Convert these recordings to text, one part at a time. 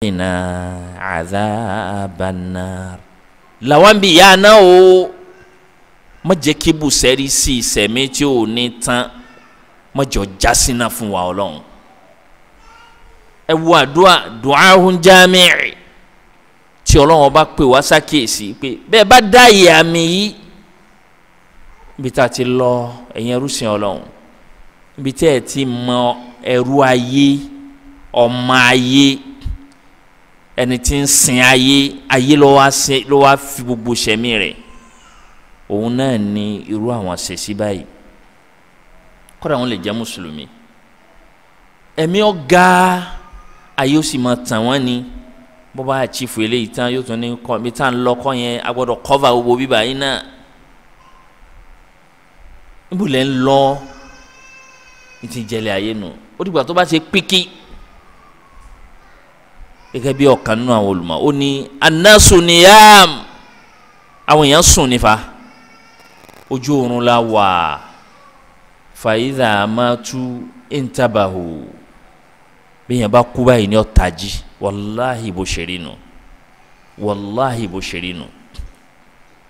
Qina adhaban nar. Làwọn bí yá náà o, má jẹ́ kí bùsẹ̀rí sí ìsẹ̀mí tí ò ní tán, má jọ jásínà fún wa Ọlọ́run. Ẹ wo àdúrà du'ahun jami' tí Ọlọ́run bá pè wá sákèsí pé bẹ́ẹ̀ bá dá ìyá mi yìí, ibi tá a ti lọ ẹ̀yin ẹrú sìn Ọlọ́run, ibi tí ẹ ti mọ ẹrú ayé, ọmọ ayé, ẹni tí ń sin ayé, ayé ló wá sin, ló wá fi gbogbo sẹ̀mí rẹ̀, òun náà ni irú àwọn ṣèṣì báyìí. Kọ́dà wọn lè jẹ́ mùsùlùmí, ẹ̀mí ọ̀gá ayé ó sì máa tàn wọ́n ni. Bó bá àchífù eléyìí tán, yóò tún ní kọ́ mi tá à ń lọ kọ́ yẹn, a gbọ́dọ̀ kọ́fà gbogbo bíbá yín náà. Níbo lẹ́ ń lọ? Ní ti jẹlẹ̀ ayé nu. Ó dìgbà tó bá ṣe pínkì. Gẹ́gẹ́ bí ọ̀kan nínú àwọn olùmọ̀, ó ní annasu niyam, àwọn èèyàn sùn nífa, ojú oorun la wà, fàyídà matu intabahu, bí èèyàn bá kú báyìí ní ọ̀tají. Wàláhì bó ṣe rí nu, wàláhì bó ṣe rí nu.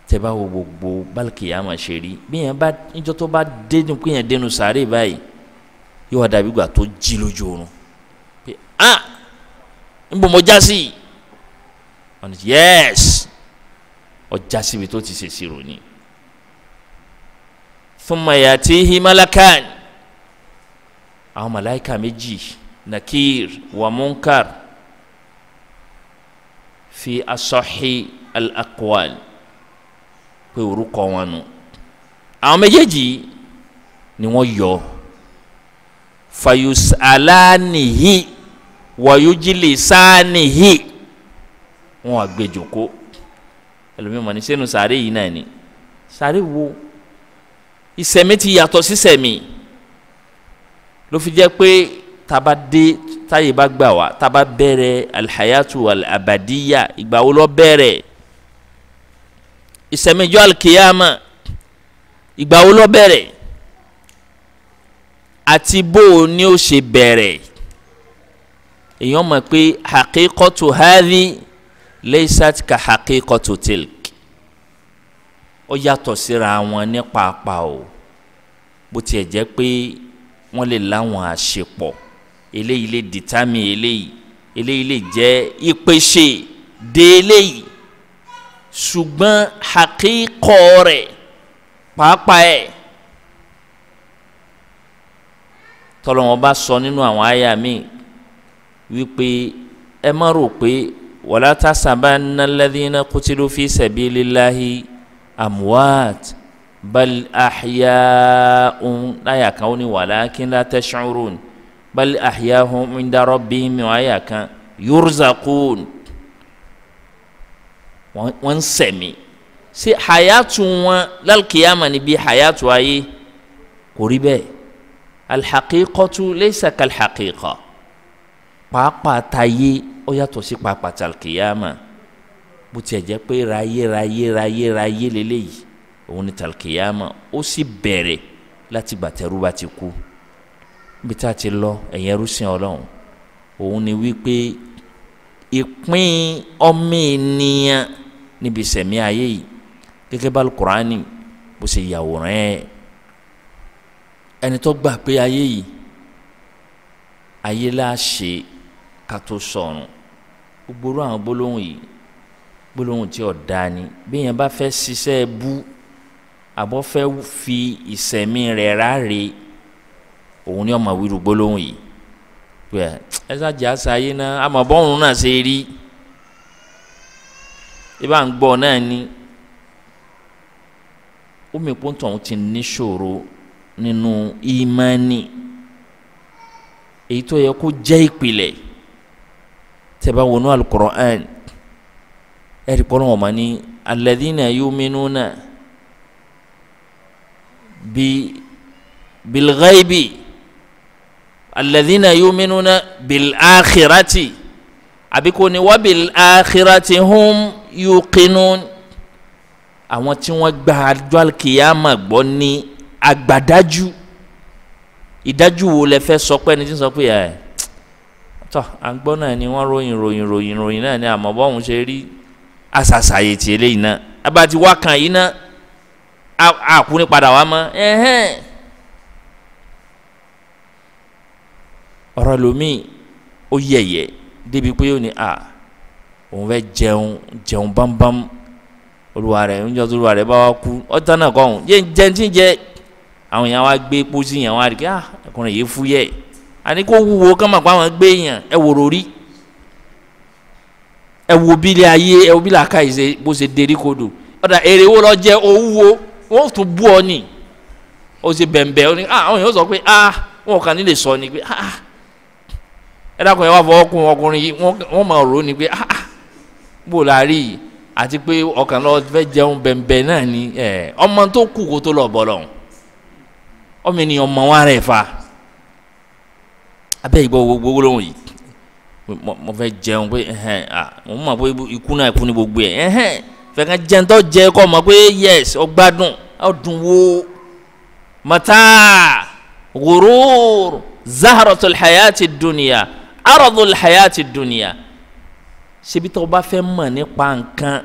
Tẹ́ bá wo gbogbo bálkìyàmà ṣe rí, bí èèyàn bá níjọ́ tó bá dénú pé èèyàn dénú sàárè báyìí, yóò wá dàbí ìgbà tó jí lójú oorun pé ah, nbọ mo jásí. Yes, ọjà síbi tó ti ṣèṣirò ni. Thumma yatihi malakan, àwọn màláìka méjì, nakir wa munkar, fi asahi al-aqwal, pé orúkọ wọn nù. Àwọn méjèèjì ni wọ́n yọ. Fayusalanihi wayujili sáníhì, wọn wà gbé jòkó. Ẹlòmíràn mọ̀ ní sẹ́nu sàárè yìí náà ni. Sàárè wo? Ìsẹ̀mí ti yàtọ̀ sísẹ̀mí. Ló fi jẹ́ pé taba dé, táyé bá gbà wá, taba bẹ̀rẹ̀ alhayatu alabadiya, ìgbà wo ló bẹ̀rẹ̀? Ìsẹ̀mí jọ́ alikiyama, ìgbà wo ló bẹ̀rẹ̀? Àti bó o ní ó ṣe bẹ̀rẹ̀? Èèyàn mọ̀ pé haqiqatu hadhi laysat ka haqiqatu tilk, ó yàtọ̀ síra wọn ní pàápàá o. Bó tiẹ̀ jẹ́ pé wọ́n lè láwọn àṣepọ̀, eléyìí lè dìtámì eléyìí, eléyìí lè jẹ́ ìpèsè dé eléyìí, ṣùgbọ́n haqiqọ rẹ̀ pàápàá ẹ̀ tọ́lọ́wọ́n bá sọ nínú àwọn àyà míì wípé ẹ má rò pé wala tasabanna alladhina qutilu fi sabilillahi amwat bal ahya'un, láyà kan ó ní walakin la tash'urun bal ahya'un inda rabbihim, àyà kan yurzaqun, wọ́n ń sẹ̀mí. Ṣé hayatu wọn lálùkìyàmà ni bí hayatu ayé? Kò rí bẹ́ẹ̀. Alhaqiqatu laysa kalhaqiqa, pàápàá tayé ó yàtọ̀ sí pàápàá talkiyama. Bó tiẹ̀ jẹ́ pé ráyé ráyé ráyé ráyé lélẹ́yìí, òun ni talkiyama, ó sì bẹ̀rẹ̀ láti gbàtẹ́rú bá ti kú. Níbi tá a ti lọ ẹ̀yin ẹrú sìn Ọlọ́run, òun ni wípé ìpín ọmọ ènìyàn níbi ìsẹ̀mí ayé yìí, gẹ́gẹ́ bá Al-Qur'ani bó ṣe yàwòrán ẹ̀, ẹni tó gbà pé ayé yìí ayé la ṣe ká tó sọ̀run, gbogbo àwọn gbólóhùn yìí gbólóhùn tí ò dáa ni. Bí èèyàn bá fẹ́ ṣiṣẹ́ bú àbọ̀ fẹ́ fi ìsẹ̀mí rẹ̀ ráre, òun ni ọmọ wíru gbólóhùn yìí pé ẹ ṣáàjì àṣà ayé náà, àmọ́ bọ́ọ̀rùn náà ṣe rí, ibà ń gbọ́ náà ni. Omi pọ́ńtò ọ̀hún ti níṣòro nínú ìmánì, èyí tó yẹ kó jẹ́ ìpìlẹ̀. Tẹ́ bá wọnú Al-Qur'an, ẹ̀rí pọ́nrọ́ wọn ma ní alladhina yu'minuna bil ghaibi, alladhina yu'minuna bil akhirati, àbí kò ní wa bil akhirati hum yuqinun. Àwọn tí wọ́n gba àjọ al-qiyama gbọ́ ní agbádájú. Ìdájú wo lẹ fẹ́ sọ pé ẹni tí ń sọ pé ẹ Tọ́ à ń gbọ́ náà ni wọ́n ròyìn ròyìn ròyìn ròyìn náà ni àmọ́ bọ́hùn ṣe rí àṣàṣàyè tí eléyìí náà abáti wá kan yìí náà àkúni padà wá mọ́ ẹ̀hẹ́n. Ọ̀rọ̀ lomi ó yẹ̀yẹ̀ débi pé ó ní à òun fẹ́ jẹun jẹun bámbám olúwa rẹ̀ ń jọ tó olúwa rẹ̀ bá wá kú ọ̀tá náà kọ́ òun yé jẹun tí ń jẹ àwọn èèyàn wá gbé pósí yẹn wá rí kí ah ọkùnrin yìí fúyẹ́ àní kó wúwo ká mà pa àwọn gbé yẹn ẹ wòrò rí ẹ wo bí ilé ayé ẹ wo bí làákà yìí ṣe bó ṣe dérí kodò ọ̀dà èrè wo lọ jẹ owó wọ́n tún bú ọ ní o ṣe bẹ̀m̀bẹ̀ ọ ní ah àwọn èèyàn sọ pé ah wọn kàn ní lè sọ ni pé ah ẹ dákun ẹ wá fọwọ́ kún ọkùnrin yìí wọ́n máa rò ó ni pé ah bó la rí yìí àti pé ọkàn lọ fẹ́ jẹun bẹ̀m̀bẹ̀ náà ni ẹ ọmọ tó kù kó tó lọ bọ̀ lọ́hùn ọmọ ènìyàn mọ̀ wọn rẹ̀ fa abẹ́ ìgbọ́ gbogbo lóhùn yìí mo fẹ́ jẹun pé ẹhẹn ah mo mọ̀ pé ikú náà ikú ni gbogbo ẹ̀ ẹhẹn fẹ́ ká jẹun tó jẹ kọ́ mọ̀ pé yes ó gbádùn ó dùn wó mata ghurur zaharatul hayati dunya aradul hayati dunya. Ṣebí tó o bá fẹ́ mọ̀ nípa nǹkan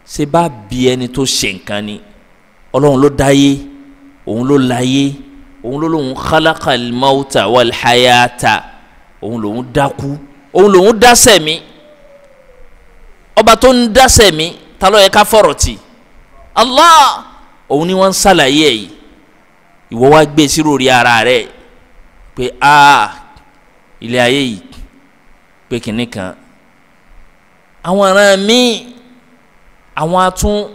ṣe bá bí ẹni tó ṣe nǹkan ni Ọlọ́run ló dáyé òun ló láyé òun ló lóun khalaqal mauta wal hayata òun lòun dákú òun lòun dásẹ̀ mi ọba tó ń dásẹ̀ mi ta ló yẹ ká fọ̀rọ̀ tì Allah òun ni wọ́n ń ṣàlàyé ẹ̀ yìí ìwọ wá gbé sí lórí ara rẹ̀ pé a ilé ayé yìí pé kìnnì kan àwọn ará mi àwọn atún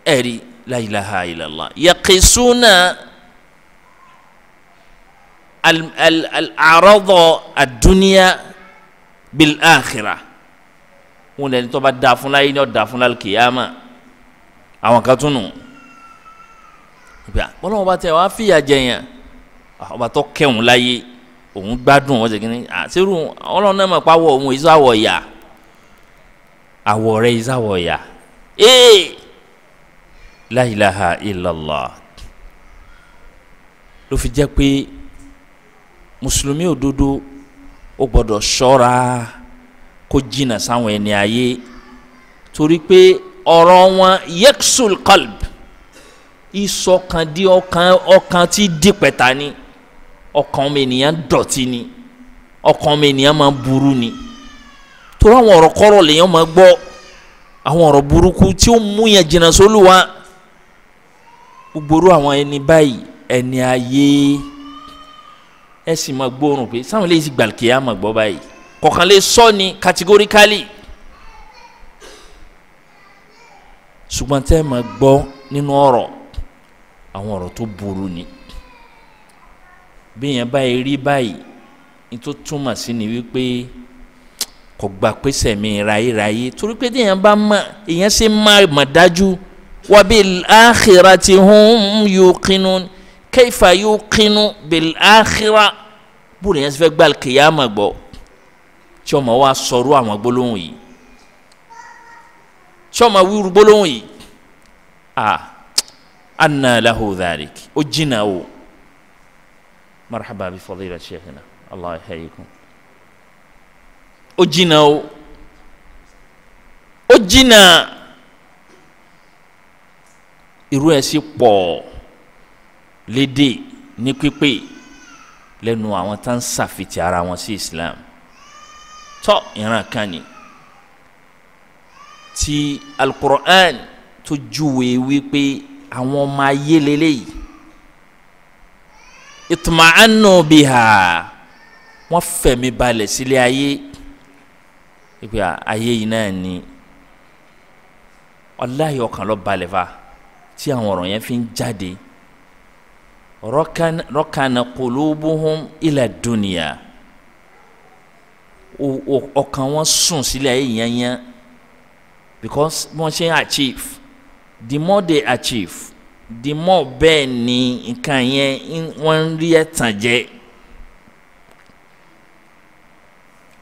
ẹ̀rí la ilaha illallah yaqisuna al-arada ad-dunya bil-akhirah wọn lẹni tó bá da fún láyé ní ọ̀dà fún láyé kìyàmà àwọn kan tún nù gbà bọ́lá bá tẹ wàá fìyà jẹyàn ọba tó kẹun láyé òun gbádùn wọn ṣèkínní àṣírù ọlọ́run náà mọ̀ pé àwọ̀ òun ìṣó àwọ̀ ìyà àwọ̀ rẹ̀ ìṣó àwọ̀ ìyà ee la ilaha illallah ló fi jẹ́ pé mùsùlùmí òdodo ó gbọ́dọ̀ ṣọ́ra kó jìnnà sáwọn ẹni ayé torí pé ọ̀rọ̀ wọn yeksul qalb ìsọkàn di ọkàn ọkàn tí dìpẹ̀ta ni ọkàn ọmọ ènìyàn dọ̀tí ni ọkàn ọmọ ènìyàn máa burú ni torí àwọn ọ̀rọ̀ kọ́rọ̀ lèèyàn máa gbọ́ àwọn ọ̀rọ̀ burúkú tí ó mú yẹn jìnnà sólúwa gbogbo àwọn ẹni báyìí ẹni ayé ẹ sì máa gbóòórùn pé sáwọn eléyìí sì gbàlùkìyà máa gbọ́ báyìí kọ̀ọ̀kan lè sọ ni categorically ṣùgbọ́n tẹ́ ẹ máa gbọ́ nínú ọ̀rọ̀ àwọn ọ̀rọ̀ tó burú ni bí èèyàn báyìí rí báyìí ní tó túmọ̀ sí ni wípé kò gbà pé sẹ̀mí ráyéráyé torí pé téèyàn bá mọ̀ èèyàn ṣe má mọ̀ dájú wa bil akhirati hum yuqinun kayfa yuqinu bil akhirah bóòlù yẹn ti fẹ́ gbà kìyàmà gbọ́ tí ọmọ wa sọ̀rọ̀ àwọn gbólóhùn yìí tí ọmọ wíwú gbólóhùn yìí ah anna lahu dhalik ó jìnnà o marhaba bi fadila sheikhina allah yahyikum ó jìnnà o ó jìnnà irú ẹ̀ sì pọ̀ lédè ní pípé lẹ́nu àwọn tá ń ṣàfitì ara wọn sí Islam tọ́ ìran kan ni ti Al-Qur'an tó júwe wípé àwọn ọmọ ayé lélẹ́yìí itma'annu biha wọ́n fẹ̀mí balẹ̀ sílé ayé wípé ayé yìí náà ni ọláyé ọkàn lọ balẹ̀ fa tí àwọn ọ̀rọ̀ yẹn fi ń jáde rọ́kànà qulubuhum ila dunya ọkàn wọn sùn sílé ayé yẹn yẹn because wọ́n ṣe achieve the more they achieve the more bẹ́ẹ̀ ni nǹkan yẹn wọ́n ń rí ẹ̀tàn jẹ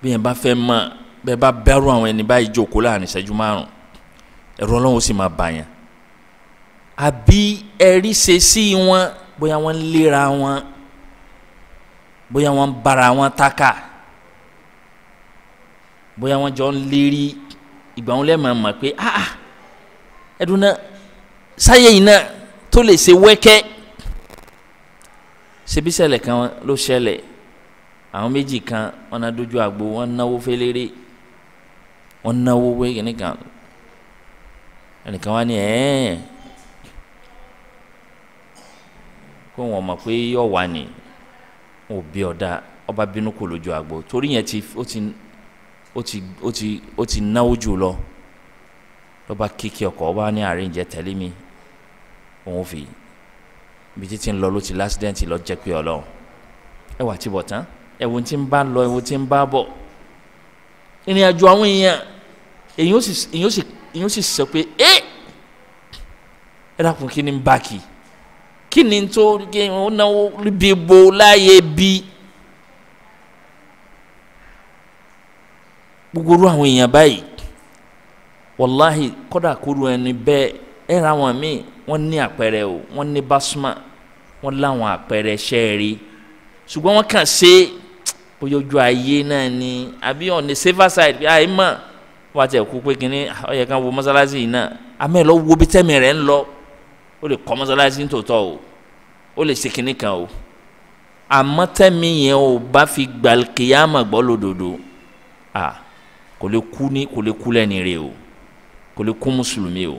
bí yẹn bá fẹ́ mọ̀ bẹ́ẹ̀ bá bẹ̀rù àwọn ẹni báyìí jókòó láàrin ìṣẹ́jú márùn ẹ̀rọ Ọlọ́run ó sì máa bà yẹn àbí ẹ̀rí ṣe sí wọn bóyá wọ́n ń léra wọn bóyá wọ́n ń bára wọn tákà Bóyá wọ́n jọ ń lérí ìgbà wọn lẹ́ẹ̀ máa mọ̀ pé ah ẹ̀dùn náà sáyé yìí náà tó lè ṣe wẹ́kẹ́. Ṣebí ṣẹlẹ̀ kan ló ṣẹlẹ̀, àwọn méjì kan wọn náà dojú àgbo, wọn náwó fẹlẹ́rẹ́, wọn náwó wẹ́gẹ̀ nìkan, ẹnìkan wá ní ẹ̀ẹ́n kó wọn mọ̀ pé yọ̀ wá ní wọn ò bí ọ̀dà, ọba bínú kò lójú àgbo torí yẹn ti ó ti ó ti ó ti ó ti náwó jù lọ. Lọ́ba kíkì ọkọ̀, ọba ní àríǹjẹ tẹ̀lé mi, òun fi ibi títí ń lọ ló ti lásìdẹ́ǹtì lọ jẹ́ pé Ọlọ́run. Ẹ wà tí bọ̀ tán, ẹ wo tí ń bá lọ, ẹ wo tí ń bá bọ̀. Ìrìn àjò àwọn èèyàn, èyàn ó sì sọ pé ẹ ẹ dákun, kí ni ń bá kì kí ni tó kí ó náwó bí bo láàyè bí gbogbo irú àwọn èèyàn báyìí. Wàláhì kọ́dà kúrú ẹni bẹ́ẹ̀ ẹ ra àwọn míì, wọ́n ní àpẹẹrẹ o, wọ́n ní basuma, wọ́n láwọn àpẹẹrẹ ṣẹ́ẹ̀rí, ṣùgbọ́n wọ́n kàn ṣe bóyá ojú ayé náà ni àbí on the safer side bí àyè mọ̀ wọ́n á ti kú pé kínní ó yẹ ká wo mọ́sálásí yìí náà, àmọ́ ẹ̀ lọ wo bí tẹ́mi rẹ̀ ń lọ. Ó lè kọ́ mọ́sálásí nítòótọ́ o, ó lè ṣe kínní kan o, àmọ́ tẹ́mi yẹn ò bá fi gbàlùkìyàmà gbọ́ lódodo, à kò lè kú ní kò lè kú lẹ́ni rè o, kò lè kú mùsùlùmí o.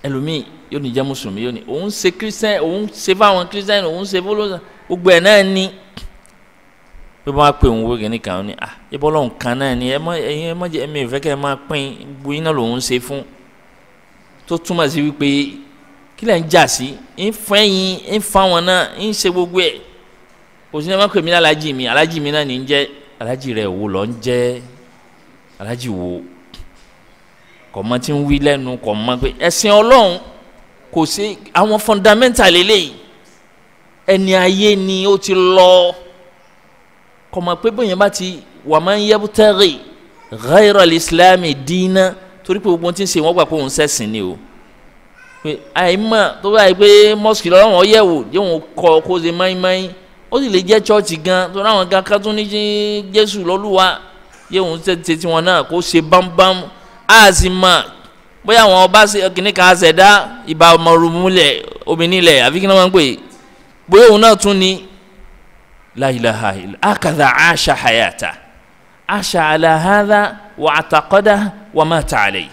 Ẹlòmíì yóò ní jẹ́ mùsùlùmí, yóò ní òun ṣe kírísítẹ́nì, òun ṣe fáwọn kírísítẹ́nì, òun ṣe fọlọ́sà, gbogbo ẹ̀ náà ní pé wọ́n á pè òun wége ní kàn ní ah ibọ́ lọ́hùn kan náà ni ẹ mọ ẹ̀yin ẹ mọ jẹ́ ẹ̀mí ìfẹ́ kẹ́ ẹ máa pín gbogbo yín náà lòun ṣe fún. Tó túmọ̀ sí wípé kí lẹ̀ ń jà sí, ń fẹ́ yín, ń fa wọn náà, ń ṣe gbogbo ẹ̀. Kò sí ní ẹ má pè mí alájì mi, alájì mi náà ní ń jẹ́ alájì rẹ̀ wò lọ́ ń jẹ́ alájì wò kọ̀mọ́ tí ń wí lẹ́nu, kọ̀mọ́ pé ẹ̀sìn Ọlọ́run kò sí àwọn fundamental eléyìí. Ẹni ayé ni ó ti lọ, kọ̀mọ́ pé bóyá bá ti wà máa ń yabtaghi ghayra al-islami dina, torí pé gbogbo tí ń ṣe wọ́n gbà pé òun ṣẹ̀sìn ni o, pé àìmọ̀ tó bá yẹ pé mọ́sìkì lọ́wọ́ yẹ̀ wò yóò kọ́ kó ṣe máìmáì, ó sì lè jẹ́ chọ́ọ̀chì gan tó láwọn gan ká tún ní Jésù lọ́lúwa yóò ṣe tiwọn náà kó ṣe bámbám. A sì mọ̀ bóyá àwọn ọba kìnnì kan ṣẹ̀dá ìbá ọmọrùmúlẹ̀ obìnrin ilẹ̀ àbí kí ni wọ́n ń pè bóyá òun náà tún ní la ilaha illa akadha asha hayata asha ala hadha wa ataqada wa mata alayhi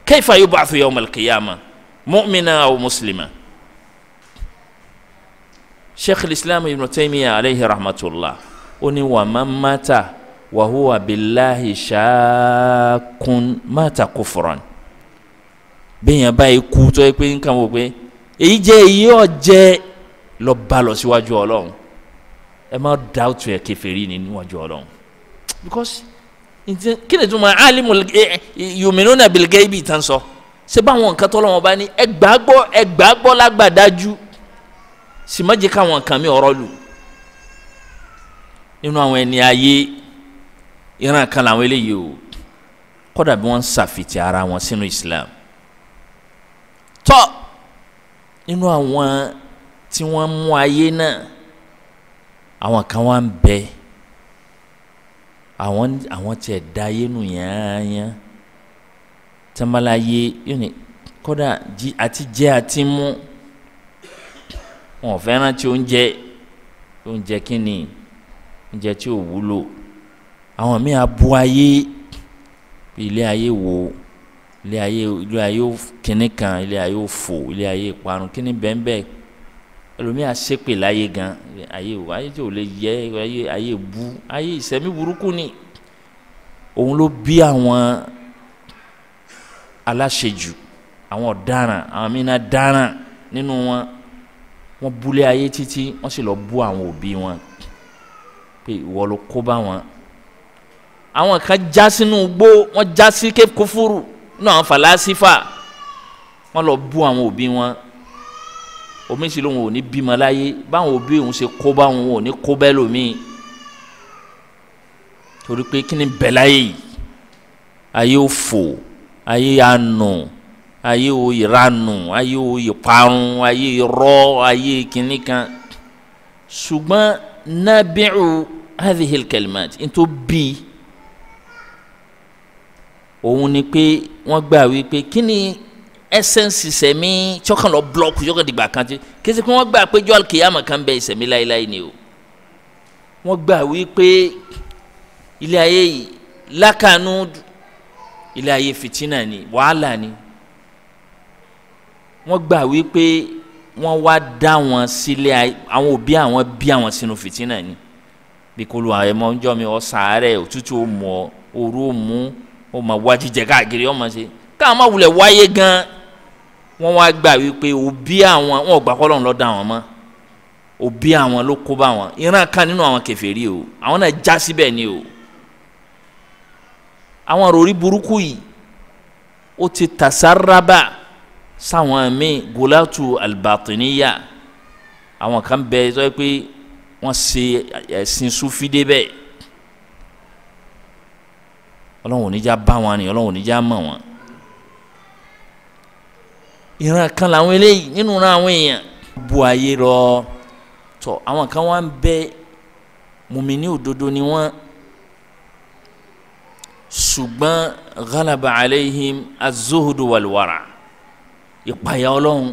kayfa yub'athu yawm al-qiyamah mu'mina aw muslima. Sheikh al-Islam Ibn Taymiyyah alayhi rahmatullah ó ní wa man mata wa huwa billahi shakun mata kufran. Bẹ́ẹ̀ yẹn báyìí kú tó yẹ pé nǹkan wò pé èyí jẹ́ èyí ọ̀ jẹ́ lọ bá lọ síwájú Ọlọ́run, ẹ má dáwùtù ẹ kèfèrí ní níwájú Ọlọ́run, because kí ni túmọ̀ alimu yuminuna bil gaibi tán sọ ṣé báwọn nǹkan tọ́lọ́wọ́n bá ní ẹ gbàgbọ́, ẹ gbàgbọ́ lágbàdájú, sì má jẹ́ káwọn nǹkan mi ọ̀rọ̀ lù. Nínú àwọn ẹni ayé ìran kan làwọn eléyìí o, kódà bí wọ́n ń ṣàfitì ara wọn sínú Islam. Tọ́ nínú àwọn tí wọ́n mú ayé náà, àwọn kan wá ń bẹ, àwọn tiẹ̀ da ayé nù yányán, tẹ́mbàláyé yóò ní kódà àti jẹ àti mú, wọn ò fẹ́ràn tí oúnjẹ, oúnjẹ kínní, oúnjẹ tí ò wúlò. Àwọn míì abu ayé, ilé ayé wo, ilé ayé, ilé ayé kínní kan, ilé ayé òfò, ilé ayé ìparun kínní bẹ́ẹ̀nbẹ́ẹ̀. Ẹlòmíì àṣepè láyé gan, ayé wo, ayé tí ò lè yẹ, ayé ayé bu, ayé ìsẹ̀mí burúkú ni. Òun ló bí àwọn aláṣejù, àwọn ọ̀daràn, àwọn míì náà dáràn nínú wọn. Wọ́n búlé ayé títí, wọ́n sì lọ bú àwọn òbí wọn pé ìwọ ló kó bá wọn. Àwọn kan já sínú igbó, wọ́n já sí kófúrú nínú àwọn fàlásífà, wọ́n lọ bú àwọn òbí wọn. Omi sì lóun ò ní bímọ láyé, báwọn òbí òun ṣe kó báwọn ò ní kó bẹ́ẹ̀ lómi, torí pé kí ni bẹ́ẹ̀ láyé yìí? Ayé òfò, ayé àánú, ayé ìranù, ayé ìparun, ayé irọ́, ayé kìnnì kan. Ṣùgbọ́n nabi'u hadhihi al-kalimat ntó bí òun ni pé wọ́n gbà wípé kí ni essence ìsẹ̀mí tsọ́kàn lọ blọọkù tsọ́kàn dìgbà kan tí kí wọ́n gbà pé jọ́ alikiyama kan bẹ ìsẹ̀mí láéláé ni o. Wọ́n gbà wípé ilé ayé yìí lákàánú ilé ayé fìtínà ni, wàhálà ni. Wọ́n gbà wípé wọ́n wá dá wọn sílé ayé, àwọn òbí àwọn bí àwọn sínú fìtínà ni. Bí kò lu àwọn ẹ̀mọ́ ọjọ́ mi ọ̀ sàárẹ̀ òtútù ó mú ọ, òru ó mú, ó máa wá jíjẹ káàkiri, ó máa ṣe káwọn máa wulẹ̀ wáyé gan. Wọ́n wá gbà wípé òbí àwọn, wọn ò gbà kọ́ lọ́run ló dá wọn mọ́, òbí àwọn ló kó bá wọn. Ìran kan nínú àwọn kèfèrí o, àwọn náà já síbẹ̀ ni o. Àwọn ròrí burúkú yìí ó ti tasaraba sáwọn míì gulatu albatiniya. Àwọn kan bẹ sọ pé wọ́n ṣe ẹ̀sìn sufi débẹ̀. Ọlọ́run ò ní já bá wọn ni, Ọlọ́run ò ní já mọ̀ wọn. Ìran kan làwọn eléyìí nínú ìran àwọn èèyàn bu ayé lọ tọ. Àwọn kan wá ń bẹ mùmíní òdodo ni wọ́n, ṣùgbọ́n ghalaba alayhim az-zuhdu wal-wara, ìpayà Ọlọ́run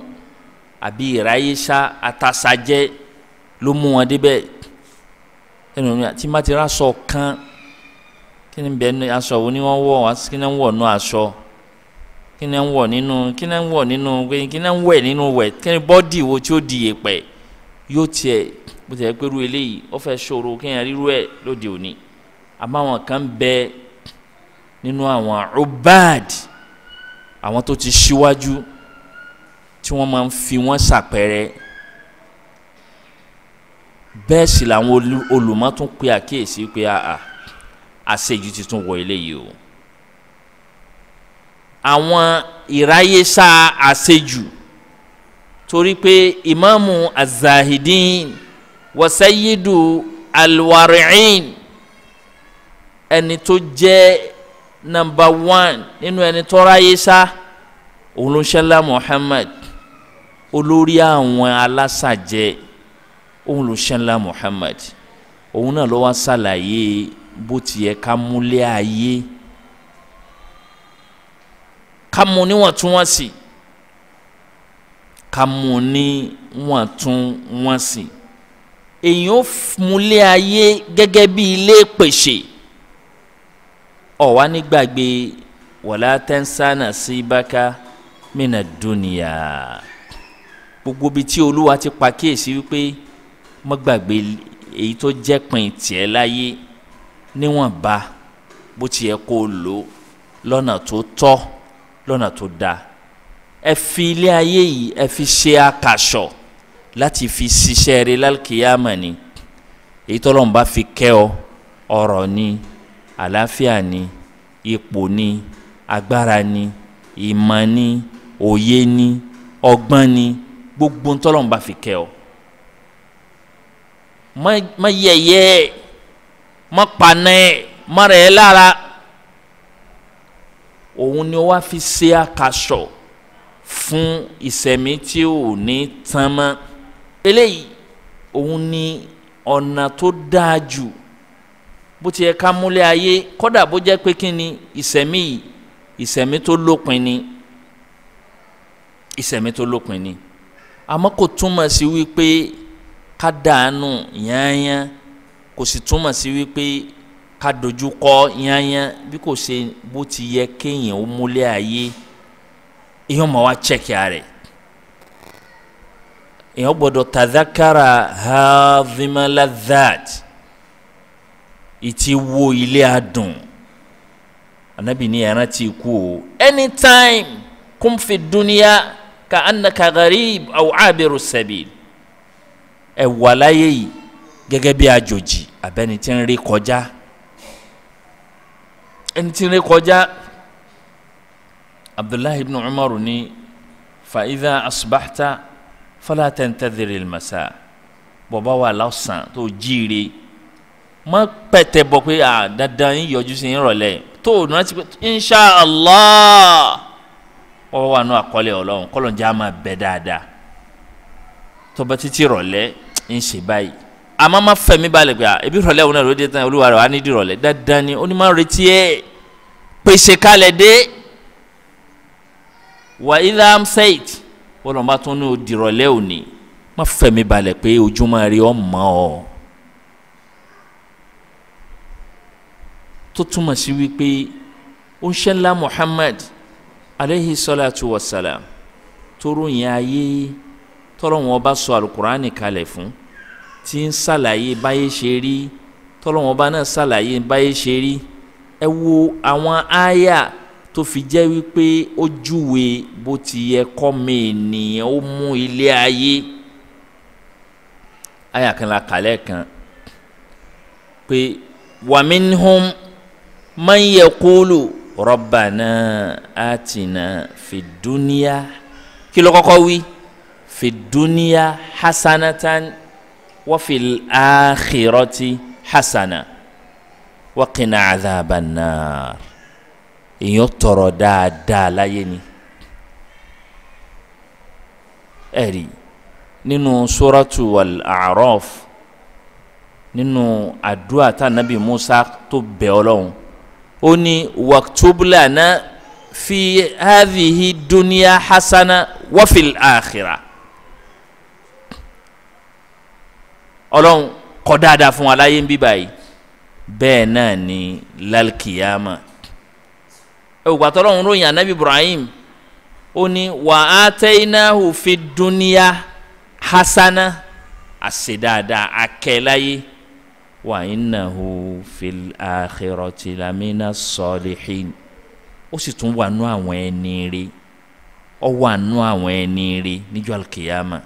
àbí ìráyéṣá àtàṣàjẹ ló mú wọn débẹ̀. Ẹnu mi àti má ti rà sọ kan, kí ni bẹ́ẹ̀ ni aṣọ wo ni wọ́n wọ̀, kí ni wọ́n wọ̀ nù aṣọ, kí ni wọ́n wọ̀ nínú, kí ni wọ́n wọ̀ nínú, kí ni wọ́n wẹ̀ nínú wẹ̀, kí ni bọ́dì wo tí ó di yèpẹ̀ yóò tiẹ̀ bó tiẹ̀ pẹ̀lú eléyìí ó fẹ́ ṣòro kéèyàn rírú ẹ̀ lóde òní. Àmọ́ àwọn kan bẹ nínú àwọn ubad, àwọn tó ti ṣíwájú tí wọ́n máa ń fi wọ́n ṣàpẹẹrẹ. Bẹ́ẹ̀ sì làwọn olùmọ̀ tún pe àkíyèsí pé àà àṣejù ti tún wọ eléyìí o. Àwọn ìráyésá àṣejù, torí pé ìmáàmù azahidin wasayidu alwari'in, ẹni tó jẹ́ nọ́mbà 1 nínú ẹni tó ráyésá òun ló ń ṣẹlá Muhammad, olórí àwọn alásàjẹ òun ló ṣẹlá Muhammad. Òun náà ló wá ṣàlàyé bó ti yẹ ká múlé ayé, ká mú níwọ̀ntúnwọ̀nsì, ká mú níwọ̀ntúnwọ̀nsì. Èyàn ó múlé ayé gẹ́gẹ́ bí ilé pèsè. Ó wá nígbàgbé wala tansa nasibaka mina dunya. Gbogbo ibi tí Olúwa ti pa kíyèsí wípé má gbàgbé èyí tó jẹ́ pin tiẹ̀ láyé níwọ̀nba bó ti yẹ kó lò lọ́nà tó tọ́, lọ́nà tó dáa. Ẹ fi ilé ayé yìí ẹ fi ṣe àkàṣọ láti fi ṣiṣẹ́ rẹ lálùkìyàmà ni. Èyí tọ́lọ́run bá fi kẹ́ ọ, ọrọ̀ ni, àlàáfíà ni, ipò ni, agbára ni, ìmọ̀ ni, òye ni, ọgbọ́n ni, gbogbo tọ́lọ́run bá fi kẹ́ ọ. Má yẹ̀yẹ́, má paná ẹ̀, má rẹ̀ ẹ́ lára. Òun ni wàá fi ṣe àkàṣọ fún ìsẹ̀mí tí ò ní tán mọ́. Eléyìí òun ni ọ̀nà tó dáa jù bó ti yẹ ká múlẹ̀ ayé. Kódà bó jẹ́ pé kí ni ìsẹ̀mí yìí, ìsẹ̀mí tó lópin ni, ìsẹ̀mí tó lópin ni. Àmọ́ kò túmọ̀ sí wípé ká dànù yányán, kò sì túmọ̀ sí wípé ká dojú kọ yányán, bí kò ṣe bó ti yẹ kéèyàn ó múlẹ̀ ayé. Èèyàn máa wá chẹ́kì rẹ̀. Èèyàn gbọ́dọ̀ tadhakara hadhimaladhat, ìtì wo ilé adùn. Anabi ní ẹran ti kú o. Anytime kum fi dunya ka annaka gharib aw abiru sabil. Ẹ wà láyé yìí gẹ́gẹ́ bí àjòjì abẹ́ni tí ń rí kọjá, ẹni tí ń rí kọjá. Abdullahi ibn Umar ní fa idha asbahta fala tantadhir al-masa. Bọ̀bá wà lọ́sàn tó jíire, má pẹ̀tẹ̀ bọ̀ pé à dandan yín yọjú sí yín rọ̀lẹ́ tó o rántí pé insha Allah wọ́n wà nù àkọọ́lẹ̀ Ọlọ́run kọ́lọ̀ ń jẹ́ àmà bẹ́ dáadáa. Tó bá títí rọ̀lẹ́ ń ṣe báyìí, Àmọ́ má fẹ̀mí balẹ̀ pé ebi rọ̀lẹ́ òun náà ló dé tán olúwa rẹ̀ wá ní ìdírọ̀lẹ́ dandan ni ó ní má retí ẹ̀ pèsè kalẹ̀ dé. Wà idha amsayt wọ́n bá tún ní òdìrọ̀lẹ́ òní má fẹ̀mí balẹ̀ pé ojúmọ́ rí ọ mọ́ ọ. Tó túmọ̀ sí wípé ó ń ṣe ńlá Muhammad aleyhi salatu wa salam tóró yẹn ayé tọ́lọ́ wọn bá sọ alukurani kalẹ̀ fún tí ń ṣàlàyé báyé ṣe rí tọ́lọ́ wọn bá náà ṣàlàyé báyé ṣe rí. Ẹ wo àwọn àyà tó fi jẹ́ wípé ó júwe bó ti yẹ kọ́mọ ènìyàn ó mú ilé ayé. Àyà kan la kàlẹ́ kan pé wa minhum man yaqulu rabbana atina fid dunya, kí ló kọ́kọ́ wí? Fi dunya hasanatan wa fil akhirati hasana wa qina adhaban nar. Èèyàn tọrọ dáadáa láyé ni. Ẹ̀rí nínú suratu al-A'raf nínú àdúrà tá nàbì Musa tó bẹ̀ Ọlọ́run ó ní waktub lana fi hadhihi dunya hasana wa fil akhirah. Ọlọ́run kọ dáadáa fún wa láyé ń bí báyìí bẹ́ẹ̀ náà ni lálkìyàmà. Ẹ̀wùgbà tọ́lọ́run ròyìn anabi Ibrahim ó ní wa atainahu fi dunya hasana, àṣedáadáa akẹ́láyé, wa innahu fil akhirati lamina salihin. Ó sì tún wà nú àwọn ẹni rí, ó wà nú àwọn ẹni rí níjọ́ alkìyàmà.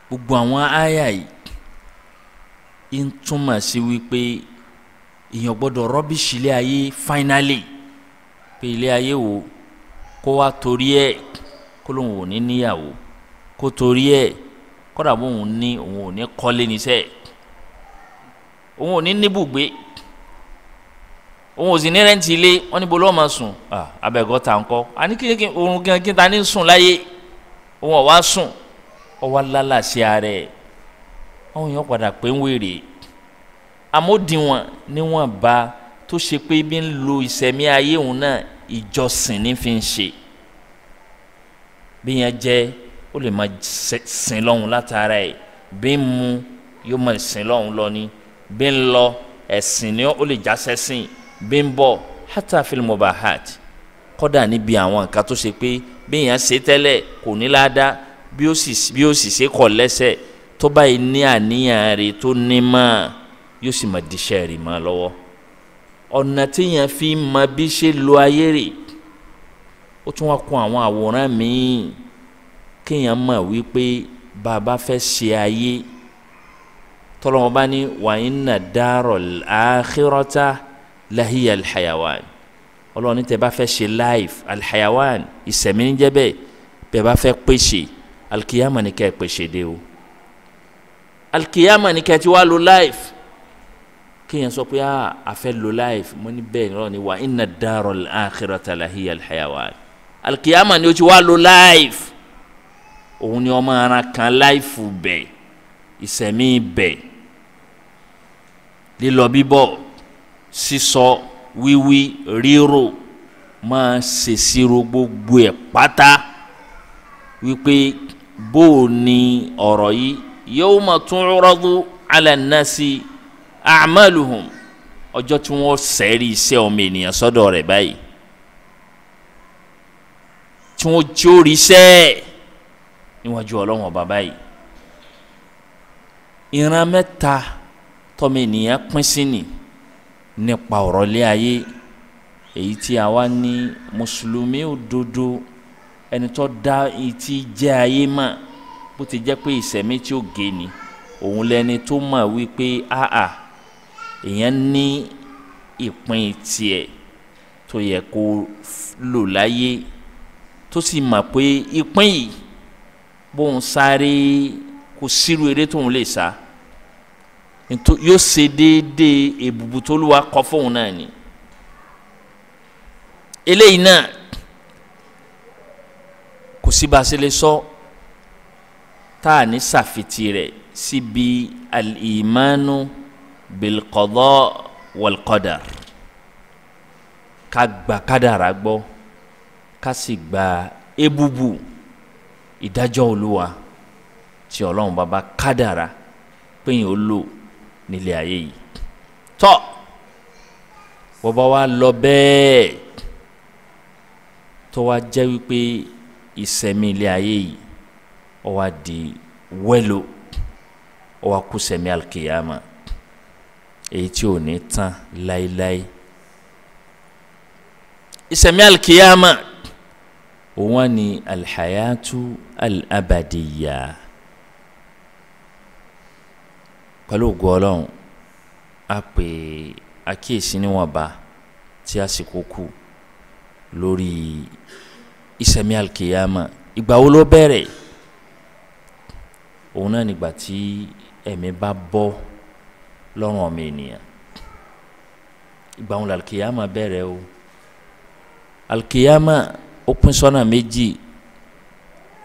Gbogbo àwọn àyà yìí ń túmọ̀ sí wípé èèyàn gbọ́dọ̀ rọ́bìṣì ilé ayé finally, pé ilé ayé wo kó wá torí ẹ̀ kó lóun ò ní níyàwó, kó torí ẹ̀ kódà bóun ní òun ò ní kọ́lé níṣẹ́, òun ò ní níbùgbé, òun ò sì ní rẹ́ǹtì ilé. Wọ́n níbo lọ́ọ́ máa sùn? Abẹ́gọ́ta ńkọ́, àní kí òun kí ta ní sùn láyé, òun ò wá sùn, ó wá lálàsí ara ẹ̀. Àwọn èèyàn padà pé ń wèrè amódiwọ̀n níwọ̀n bá tó ṣe pé bí ń lo ìsẹ̀mí ayé òun náà ìjọsìn ní fi ń ṣe. Bí yẹn jẹ́ ó lè máa sìn lọ́hùn látara ẹ̀, bí ń mu yóò máa sìn lọ́hùn lọ ni, bí ń lọ ẹ̀sìn ni ó lè jásẹ́ sìn, bí ń bọ̀ hátà fil mubahat, kọ́dà níbi àwọn nǹkan tó ṣe pé bí yẹn ṣe tẹ́lẹ̀ kò ní ládàá, bí ó sì ṣe kọ̀ lẹ́sẹ̀ tó báyìí ní àníyàn rẹ̀ tó ní mọ́ yóò sì máa diṣẹ́ rẹ̀ mọ́ lọ́wọ́. Ọ̀nà téèyàn fi mọ bí ṣe lo ayé rẹ̀ ó tún wá kún àwọn àwòrán míì kéèyàn mọ̀ wípé bàbá fẹ́ ṣe ayé tọ́lọ́mọ bá ní wa inna daral akhirata lahiya alhayawan. Ọlọ́run ní tẹ́ bá fẹ́ ṣe life alhayawan ìsẹ̀mí ní jẹ́ bẹ́ẹ̀, bẹ́ẹ̀ bá fẹ́ pèsè alikiyama ni kẹ́ ẹ pèsè dé o, alikiyama ni kẹ́ ẹ ti wá lo life. Kéèyàn sọ pé a fẹ́ lo life, mo ní bẹ́ẹ̀ ni wa inna daral akhirata lahiya alhayawan. Alikiyama ni o ti wá lo life, òun ni ọmọ ara kan life bẹ̀, ìsẹ̀mí bẹ̀, lílọ bíbọ̀, sísọ, wíwí, rírò, máa ṣèṣirò gbogbo ẹ̀ pátá wípé bó o ní ọ̀rọ̀ yìí yawma tu'radu 'ala an-nasi a'maluhum, ọjọ́ tí wọ́n sẹ́rí iṣẹ́ ọmọ ènìyàn sọ́dọ̀ rẹ̀ báyìí, tí wọ́n jó rí iṣẹ́ níwájú Ọlọ́run ọba báyìí. Ìran mẹ́ta tọ́mọ ènìyàn pín sí ni nípa ọ̀rọ̀ ilé ayé, èyí tí a wá ní mùsùlùmí òdodo ẹni tó dá etí jẹ́ ayé mọ̀, bó ti jẹ́ pé ìsẹ̀mí tí ó gé ni òun lẹni tó mọ̀ wípé àà èèyàn ní ìpín tiẹ̀ tó yẹ kó lò láyé, tó sì mọ̀ pé ìpín yìí bóun sáré kò sírú eré tóun lè sá yóò ṣe déédéé èbùbù tó lùwà kọ fóun náà ni. Eléyìí náà kò sí bá a ṣe lè sọ tá a ní ṣàfitì rẹ̀ síbi al-imanu bil-qada wal-qadar, ká gba kádàrá gbọ́, ká sì gba ebubu ìdájọ́ Olúwa tí Ọlọ́run bàbá kádàrá pé yín ó lò nílé ayé yìí. Tọ́ bọ́bá wa lọ bẹ́ẹ̀ tó wá jẹ́ wípé ìsẹ̀mí ilé ayé yìí ó wá di wẹ́lò, ó wá kú sẹ̀mí alkiyama èyí tí ò ní tán láéláé. Ìsẹ̀mí alkiyama òun wá ní alhayatu alabadiya. Pẹ̀lú ògo Ọlọ́run a pè àkíyèsí níwọ̀nba tí àsìkò kù lórí ìsẹ̀mí alkiyama. Ìgbà wo ló bẹ̀rẹ̀? Òun náà nígbà tí ẹ̀mí bá bọ́ lọ́rùn ọmọ ènìyàn. Ìgbà wo alkiyama bẹ̀rẹ̀ o? Alkiyama ó pín sọ́nà méjì,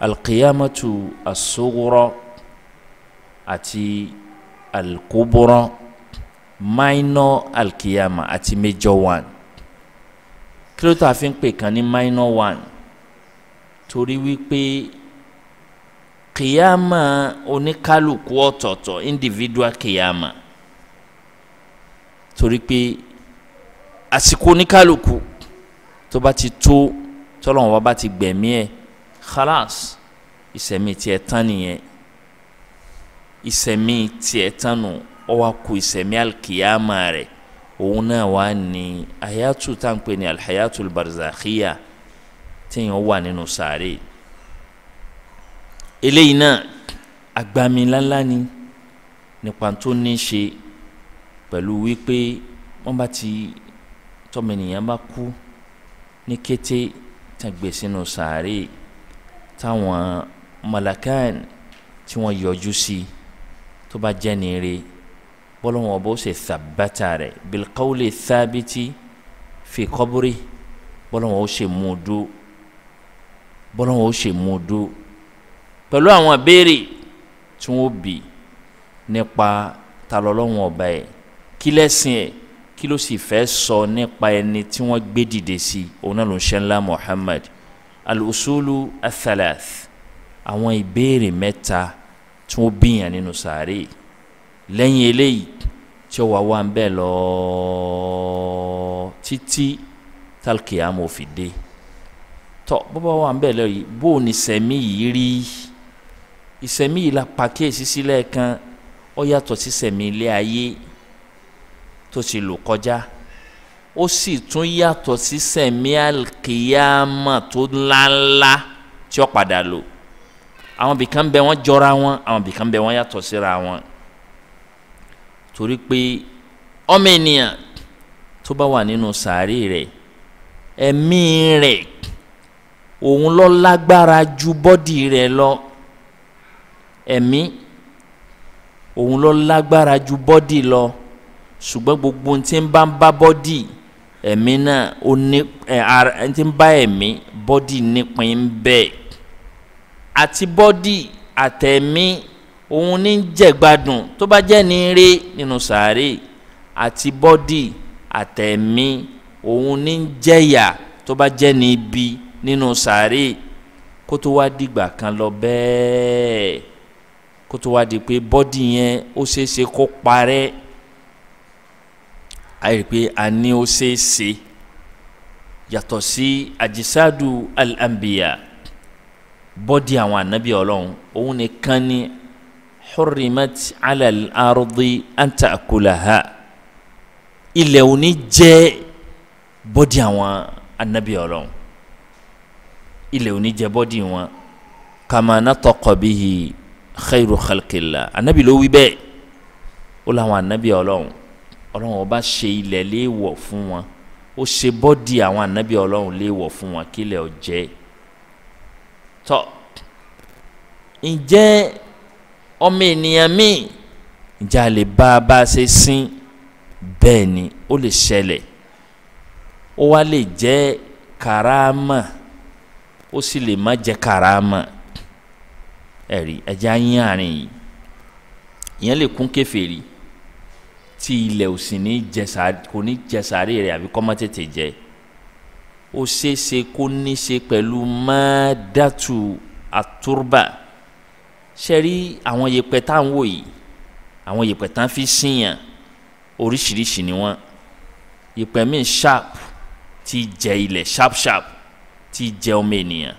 alkiyamatu as-sughra àti al-kubra, minor alkiyama àti major one. Kí ló tà fi ń pè kan ní minor one? Torí wípé kìyàmà oníkálukú ọ̀tọ̀ọ̀tọ̀, individual kìyàmà, torí pé àsìkò oníkálukú tó bá ti tó, tọ́lọ́wọ́n bá bá ti gbẹ̀mí ẹ̀, khalas, ìsẹ̀mí tiẹ̀ tán nìyẹn, ìsẹ̀mí tiẹ̀ tán nù, ó wá kù ìsẹ̀mí alkiyama rẹ̀. Òun náà wà ní hayatu tá à ń pè ní alhayatul barzakhiya téèyàn wà nínú sàárè. Eléyìí náà agbami ńláńlá ni nípa tó ní í ṣe pẹ̀lú wípé wọ́n bá ti tọ́mọnìyàn bá kú ní kété tá gbé sínú sàárè, táwọn malakan tí wọ́n yọjú sí, tó bá jẹ́ ní ire, bọ́lọ́wọ́n bó ṣe thabata rẹ̀ bilqawli thabiti fi qabri, bọ́lọ́wọ́n ó ṣe mú dó, bọ́lọ́wọ́n ó ṣe mú dó pẹ̀lú àwọn ìbéèrè tí wọ́n bi nípa ta lọ́lọ́wọ́n ọba ẹ̀, kí lẹ́sìn ẹ̀, kí ló sì fẹ́ sọ nípa ẹni tí wọ́n gbé dìde sí, òun náà ló ń ṣe ńlá Muhammad. Al-usulu athalath, àwọn ìbéèrè mẹ́ta tí wọ́n bíyàn nínú sàárè. Lẹ́yìn eléyìí tí ó wà wá ń bẹ́ẹ̀ lọ títí tálkìyàmù ò fi dé. Tọ́ bọ́bá wà ń bẹ́ẹ̀ lọ yìí, bó o ní sẹ̀mí yìí rí? Ìsẹ̀mí yìí la pàkíyèsí sílẹ̀ kan, ó yàtọ̀ sí sẹ̀mí ilé ayé tó ti lò kọjá, ó sì tún yàtọ̀ sí sẹ̀mí alkiyama tó ńláńlá tí ó padà lò. Àwọn bìkan bẹ wọ́n jọra wọn, àwọn bìkan bẹ wọ́n yàtọ̀ síra wọn. Torí pé ọmọ ènìyàn tó bá wà nínú sàárè rẹ̀, ẹ̀mí rẹ̀ òun ló lágbára ju bọ́dì rẹ̀ lọ. Ẹ̀mí òun ló lágbára ju bọ́dì lọ, ṣùgbọ́n gbogbo ohun tí ń bá ń bá bọ́dì, ẹ̀mí náà ó ní ẹ̀ ara ẹni tí ń bá ẹ̀mí bọ́dì nípìn bẹ́ẹ̀. Àti bọ́dì àtẹ̀mí òun ní jẹ̀gbádùn tó bá jẹ́ ní rí nínú sàárè, àti bọ́dì àtẹ̀mí òun ní jẹ̀yà tó bá jẹ́ ní ibi nínú sàárè. Kó tó wá dìgbà kan lọ bẹ́ẹ̀, kó tó wá di pé bọ́dì yẹn ó ṣeéṣe kó parẹ́. A rí pé a ní ó ṣeéṣe yàtọ̀ sí àjísádù al-anbiya, bọ́dì àwọn ànábì Ọlọ́run, òun nìkan ni hurrimat ala al-ardi an ta'kulaha, ilẹ̀ òní jẹ́ bọ́dì àwọn ànábì Ọlọ́run, ilẹ̀ òní jẹ́ bọ́dì wọn. Kama nataqa bihi khayru khalqillah, ànábì ló wí bẹ́ẹ̀, ó láwọn ànábì Ọlọ́run, Ọlọ́run ọba ṣe ilẹ̀ léèwọ̀ fún wọn, ó ṣe bọ́dì àwọn ànábì Ọlọ́run léèwọ̀ fún wọn kílẹ̀ ó jẹ́. Tọ́ ǹjẹ́ ọmọ ènìyàn míì ǹjẹ́ a lè bá a bá a ṣe sín? Bẹ́ẹ̀ ni, ó lè ṣẹlẹ̀, ó wá lè jẹ́ karama, ó sì lè má jẹ́ karama. Ẹ̀rí ẹ̀jẹ̀ á yín àárín yìí. Ìyẹn lè kún kèfèrí tí ilẹ̀ ò sì ní jẹ sàárè, kò ní jẹ sàárè rẹ̀ àbí kó má tètè jẹ. Ó ṣeéṣe kó ní ṣe pẹ̀lú mádàtú àtúrbà. Ṣe rí àwọn yẹ̀pẹ̀ tá à ń wò yìí, àwọn yẹ̀pẹ̀ tá à ń fi síyàn oríṣiríṣi ni wọ́n. Yẹ̀pẹ̀ míì sharp ti jẹ ilẹ̀ sharp sharp, ti jẹ ọmọ ènìyàn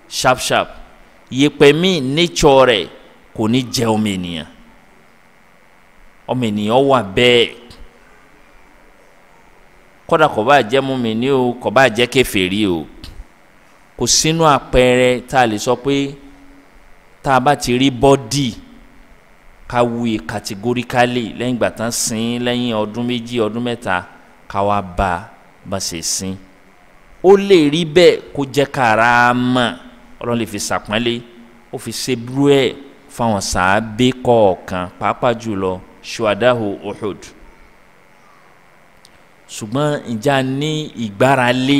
sharp sharp. Yẹ̀pẹ̀ míì nature rẹ̀ kò ní jẹ ọmọ ènìyàn, ọmọ ènìyàn wà bẹ́ẹ̀. Kódà kò bá jẹ́ mùmínì o, kò bá jẹ́ kèfèrí o, kò sínú àpẹẹrẹ tá a lè sọ pé tá a bá ti rí bọ́dì ká wúye categorically lẹ́yìn ìgbà tán sin lẹ́yìn ọdún 2 ọdún 3 ká wá bá ṣe sin. Ó lè rí bẹ́ẹ̀ kó jẹ́ kàrámà, Ọlọ́run lè fi ṣàpọ́nlé, ó fi ṣe búrú ẹ̀ fáwọn sàábé kọ̀ọ̀kan, pàápàá jùlọ ṣuadahu Uhud. Ṣùgbọ́n ìjà ní ìgbáralé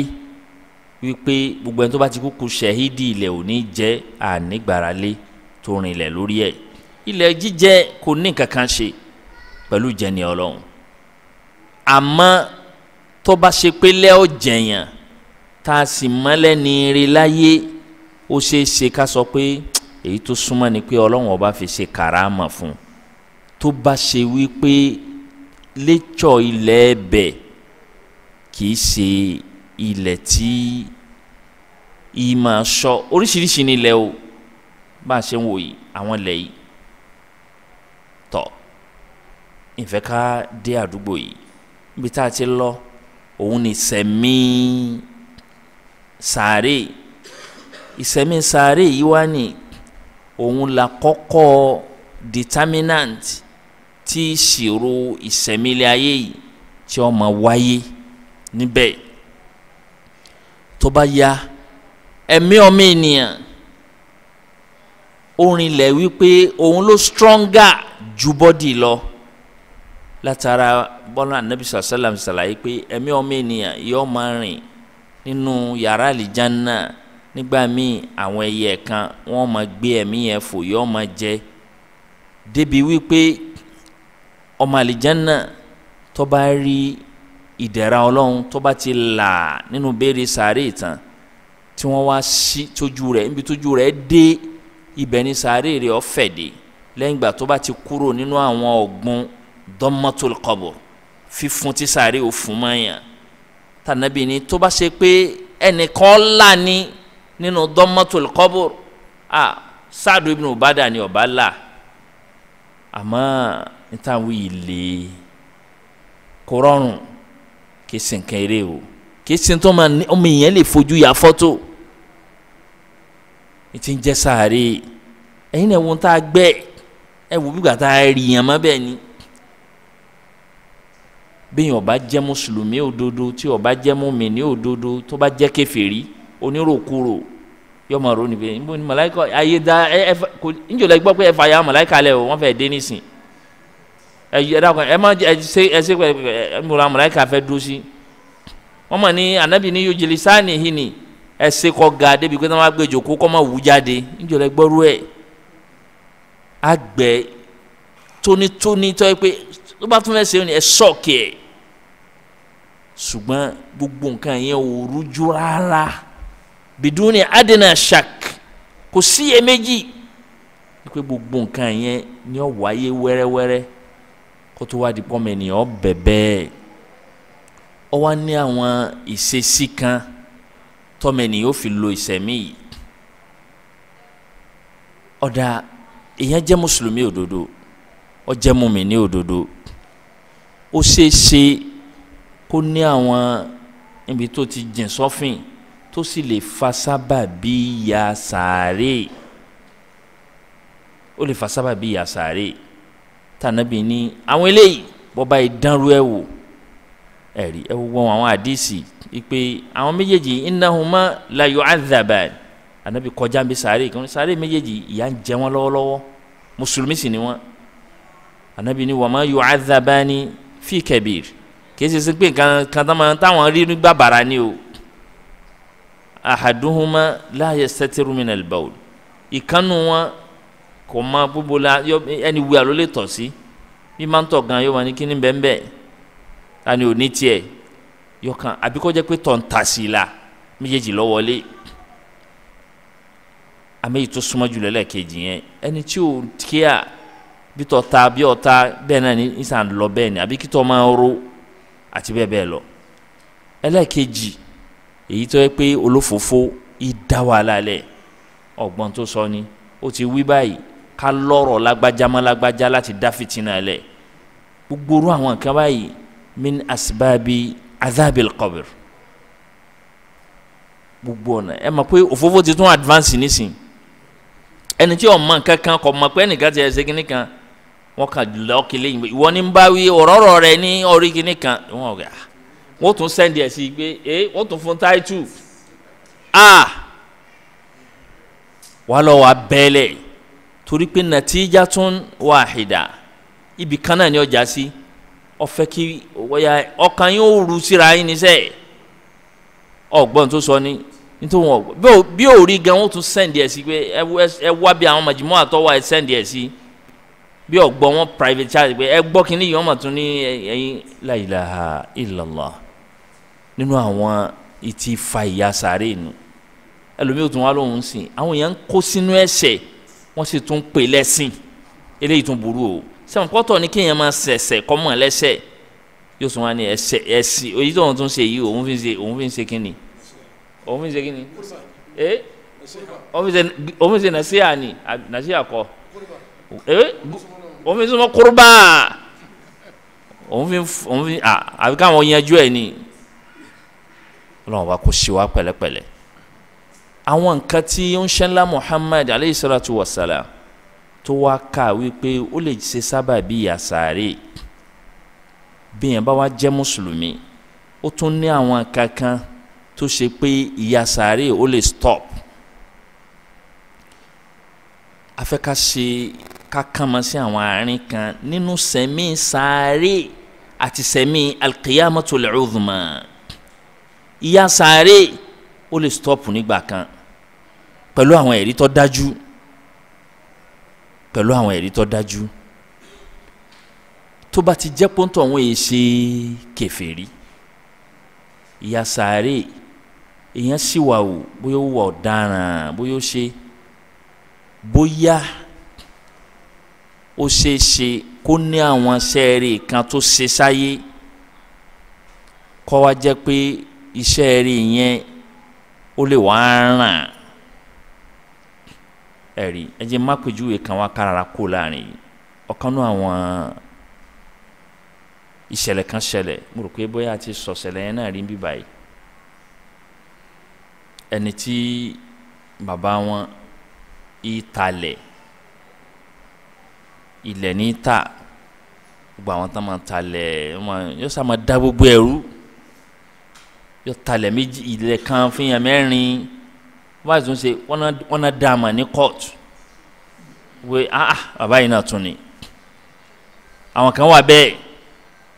wípé gbogbo ẹni tó bá ti kúkú ṣẹ̀hídì ilẹ̀ ò ní jẹ́, ànígbáralé tó rinlẹ̀ lórí ẹ̀. Ilẹ̀ jíjẹ kò ní kankan ṣe pẹ̀lú jẹni Ọlọ́run. Àmọ́ tó bá ṣe pé lẹ́ ọ̀ jẹ̀yàn tá a sì mọ́lẹ̀ ní rí láyé, ó ṣeé ṣe ká sọ pé èyí tó súnmọ́ ni pé Ọlọ́run ọba fi ṣe kàrámà fún un. Tó bá ṣe wípé létsọ̀ ilẹ̀ ẹbẹ̀ kì í ṣe ilẹ̀ tí ìmọ̀ sọ, oríṣiríṣi ni ilẹ̀ o, bá a ṣe ń wò yìí àwọn ilẹ̀ yìí tọ̀ ìfẹ́ ká dé àdúgbò yìí níbi tá a ti lọ, òun ni ìsẹ̀mí sàárè. Ìsẹ̀mí sàárè yìí wá ní òun là kọ́kọ́ determinant tí ìṣirò ìsẹ̀mí ilé ayé yìí tí ó máa wáyé níbẹ̀. Tó bá ya ẹ̀mí ọmọ ènìyàn, ó rinlẹ̀ wípé òun ló stronger ju bọ́dì lọ. Látara bọ́lá anabi sàlám ṣàlàyé pé ẹ̀mí ọmọ ènìyàn yóò máa rìn nínú yàrá àlìjáná. Nígbà míì àwọn ẹyẹ kan wọ́n máa gbé ẹ̀mí yẹn fò, yóò máa jẹ débi wípé ọmọ àlìjáná tó bá rí ìdẹ̀ra Ọlọ́run, tó bá ti là nínú béèrè sàárè tán, tí wọ́n wá sí tójú rẹ̀, níbi tójú rẹ̀ dé ibẹ̀ ni sàárè rẹ̀ ó fẹ̀ dé. Lẹ́yìn ìgbà tó bá ti kúrò nínú àwọn ọ̀gbun dọ́mọ́tul qabr, fífún tí sàárè ò fún mọ́yàn, tànàbí ni tó bá ṣe pé ẹnìkan là ní nínú dọ́mọ́tul qabr, Sa'du ibn Ubada ni ọba là. Àmọ́ níta wí ilé kò rọrùn, kì í ṣe nǹkan eré o, kì í ṣe tó máa ní ọmọ èèyàn lè fojú ya fọ́tò. Ìtì ń jẹ́ sàárè, ẹ̀yin náà wo tá a gbẹ́, ẹ wò bí gbàtà rí yàn mọ́ bẹ́ẹ̀ ni. Bẹ́ẹ̀ ó bá jẹ́ mùsùlùmí òdodo, tí ó bá jẹ́ mùmínì òdodo, tó bá jẹ́ kèfèrí oníròkurò, yọ máa ronú pé níbo ni màláíkà ayé dá ẹ ẹ kò níjọ́ lẹ gbọ́ pé ẹ fà ya màláíkà lẹ o, wọ́n fẹ́ dé nísìn. Ẹ dákun ẹ má ẹ ṣe ẹ ṣe ẹ múra màláíkà fẹ́ dúró sí. Wọ́n mọ̀ ní anabi ní yóò yìí ni ẹ ṣe kọ́ ga débi pé wọ́n á gbé jòkó kọ́ máa wú jáde. Níjọ́ lẹ gbọ́rú ẹ̀ àgbẹ̀ tónítóní tọ́ ẹ pé tó bá tún fẹ́ ṣe ẹ sọ̀kì ẹ̀. Ṣùgbọ́n gbogbo nǹkan yẹn ò rújú rárá, biduni adina shak, kò sí iyèméjì pé gbogbo nǹkan yẹn ni ó wáyé wẹ́rẹ́wẹ́rẹ́ kó tó wá di pọ́nmọ ènìyàn bẹ̀bẹ̀. Ó wá ní àwọn ìṣesí kan tọ́mọ ènìyàn ó fi lo ìṣẹ̀mí yìí. Ọ̀dà èèyàn jẹ́ mùsùlùmí òdodo, ó jẹ́ mùmínì òdodo, ó ṣeé ṣe kó ní àwọn ibi tó ti jìn sọ́fìn tó sì lè fa sábàbí ìyà sàárè. Ó lè fa sábàbí ìyà sàárè. Tànàbí ní àwọn eléyìí bọ́ba ìdánrú ẹ̀ wò, ẹ̀rí ẹ̀ wọ́n àwọn àdìsí ìpè àwọn méjèèjì innahuma la yu'adhaban. Ànábì kọjá bí sàárè kan, sàárè méjèèjì ìyà ń jẹ wọ́n lọ́wọ́lọ́wọ́, mùsùlùmí sì ni wọ́n. Ànábì ní wa ma yu'adhabani fi kabir, kì í ṣe sí pé nǹkan kan táwọn rí nígbà bàrà ni o. Ahaduhuma la yastatiru min al-bawl, ìkànnù wọn Kò mọ gbogbo la ẹni wíwá ló lè tọ̀ sí. Bí máa ń tọ̀ gan yóò máa ní kíní bẹ́ẹ̀ bẹ́ẹ̀ tani ò ní tiẹ̀ yọkàn àbí kó jẹ́ pé tọ̀ ń ta sí i la méjèèjì lọ wọlé. Àmì èyí tó súnmọ́ jùlọ lẹ́ẹ̀kejì yẹn, ẹni tí ò kíá bí tọ̀ ta bí ọ̀ta bẹ́ẹ̀ náà ní ìsàn lọ bẹ́ẹ̀ ni, àbí kí tọ̀ máa ro àti bẹ́ẹ̀ bẹ́ẹ̀ lọ. Ẹlẹ́ẹ̀kejì èyí tó yẹ pé olófòófó ìdá wàhálà lẹ̀, ọgbọ́n tó sọ ni ó ti wí báyìí ká lọ́rọ̀ lágbájá mọ́ lágbájá láti dá fìtínà lẹ̀. Gbogbo irú àwọn nǹkan báyìí min asbabi adhabil qabr. Gbogbo ọ̀nà ẹ mọ̀ pé òfófó ti tún advance nísìn. Ẹni tí ò mọ̀ nǹkan kan kò mọ̀ pé ẹnìkan ti ẹ̀ ṣe kíní kan, wọ́n kàn lọ́ kílé yìí, ìwọ ní ń bá wí ọ̀rọ̀rọ̀ rẹ ní orí kíní kan, wọ́n rẹ̀ wọ́n tún sẹ́ndì ẹ̀ sí pé ẹ wọ́n tún fún táìtù a wà lọ́ wà bẹ́ẹ̀lẹ̀ torí pé natijatun wahida, ibi kan náà ni ọjà sí. Ọ̀fẹ́ kí ọkàn yóò ru síra yín níṣẹ́. Ọgbọ́n tó sọ ni nítorí wọn bí ò rí gan wọ́n tún sẹ́ndì ẹ̀ sí pé ẹ wá bí àwọn màjìmọ́ àtọ́wà ẹ sẹ́ndì ẹ̀ sí. Bí ọgbọ́n wọn private charge pé ẹ gbọ́ kínní yìí wọ́n mà tún ní ẹ̀yìn la ilaha illallah. Nínú àwọn ìtì fa ìyà sàárè nù, ẹlòmíì ò tún wá lóhùn sìn. Àwọn èèyàn ń kó sínú ẹ̀ṣẹ̀, wọ́n sì tún pè lẹ́sìn. Eléyìí tún burú o. Sẹ́wọ̀n pọ́tọ̀ ni kéèyàn máa ṣẹ̀ṣẹ̀ kọ́ mọ̀ lẹ́sẹ̀, yóò tún wá ní ẹ̀ṣẹ̀ ẹ̀sìn èyí tó ń tún ṣe yìí òun fi ń ṣe, òun fi ń ṣe kínni, òun fi ń ṣe kínni, ẹ òun fi ń ṣe nàṣíà ni nàṣíà kọ, ẹ òun fi ń súnmọ́ kúrúbà, òun fi àbí káwọn yanjú ẹ̀ ni. Ọlọ́run wa kò ṣe wá pẹ̀lẹ́pẹ̀lẹ́. Àwọn nǹkan tí ó ń ṣẹlá Muhammad aleyhi salatu wa salam tó wá ká wípé ó lè ṣe sábàbí ìyà sàárè, bí yẹn bá wá jẹ́ mùsùlùmí, ó tún ní àwọn kankan tó ṣe pé ìyà sàárè ó lè stop. A fẹ́ ká ṣe ká kàn mọ́ sí àwọn àárín kan nínú sẹ̀mí sàárè àti sẹ̀mí alqiyamatul uzma. Ìyà sàárè ó lè stop nígbà kan pẹ̀lú àwọn ẹ̀rí tó dájú, pẹ̀lú àwọn ẹ̀rí tó dájú. Tó bá ti jẹ́ pọ́ńtò àwọn èyí ṣe kèfèrí, ìyà sàárè èèyàn sì wà o, bóyá ó wà ọ̀daràn, bóyá ó ṣe, bóyá ó ṣe é ṣe kó ní àwọn sẹ́ẹ̀rì kan tó ṣe sáyé, kó wá jẹ́ pé iṣẹ́ rẹ̀ yẹn ó lè wá ràn. Ẹ̀rí ẹ jẹ́ má pèjúwe kan wá kárara kó láàrin yìí. Ọ̀kan náà àwọn ìṣẹ̀lẹ̀ kan ṣẹlẹ̀, mo rò pé bóyá a ti sọ ṣẹlẹ̀ yẹn náà rí bí báyìí. Ẹni tí bàbá wọn ìtalẹ̀ ilẹ̀ ní ta, gbogbo àwọn tán máa talẹ̀ yóò sá máa dá gbogbo ẹrú, yóò talẹ̀ méjì ilẹ̀ kan fún yàn mẹ́rin. Wọ́n bá tún ṣe wọ́n náà dá a mà ní court wé bàbá yìí náà tún ni. Àwọn kan wà bẹ́ẹ̀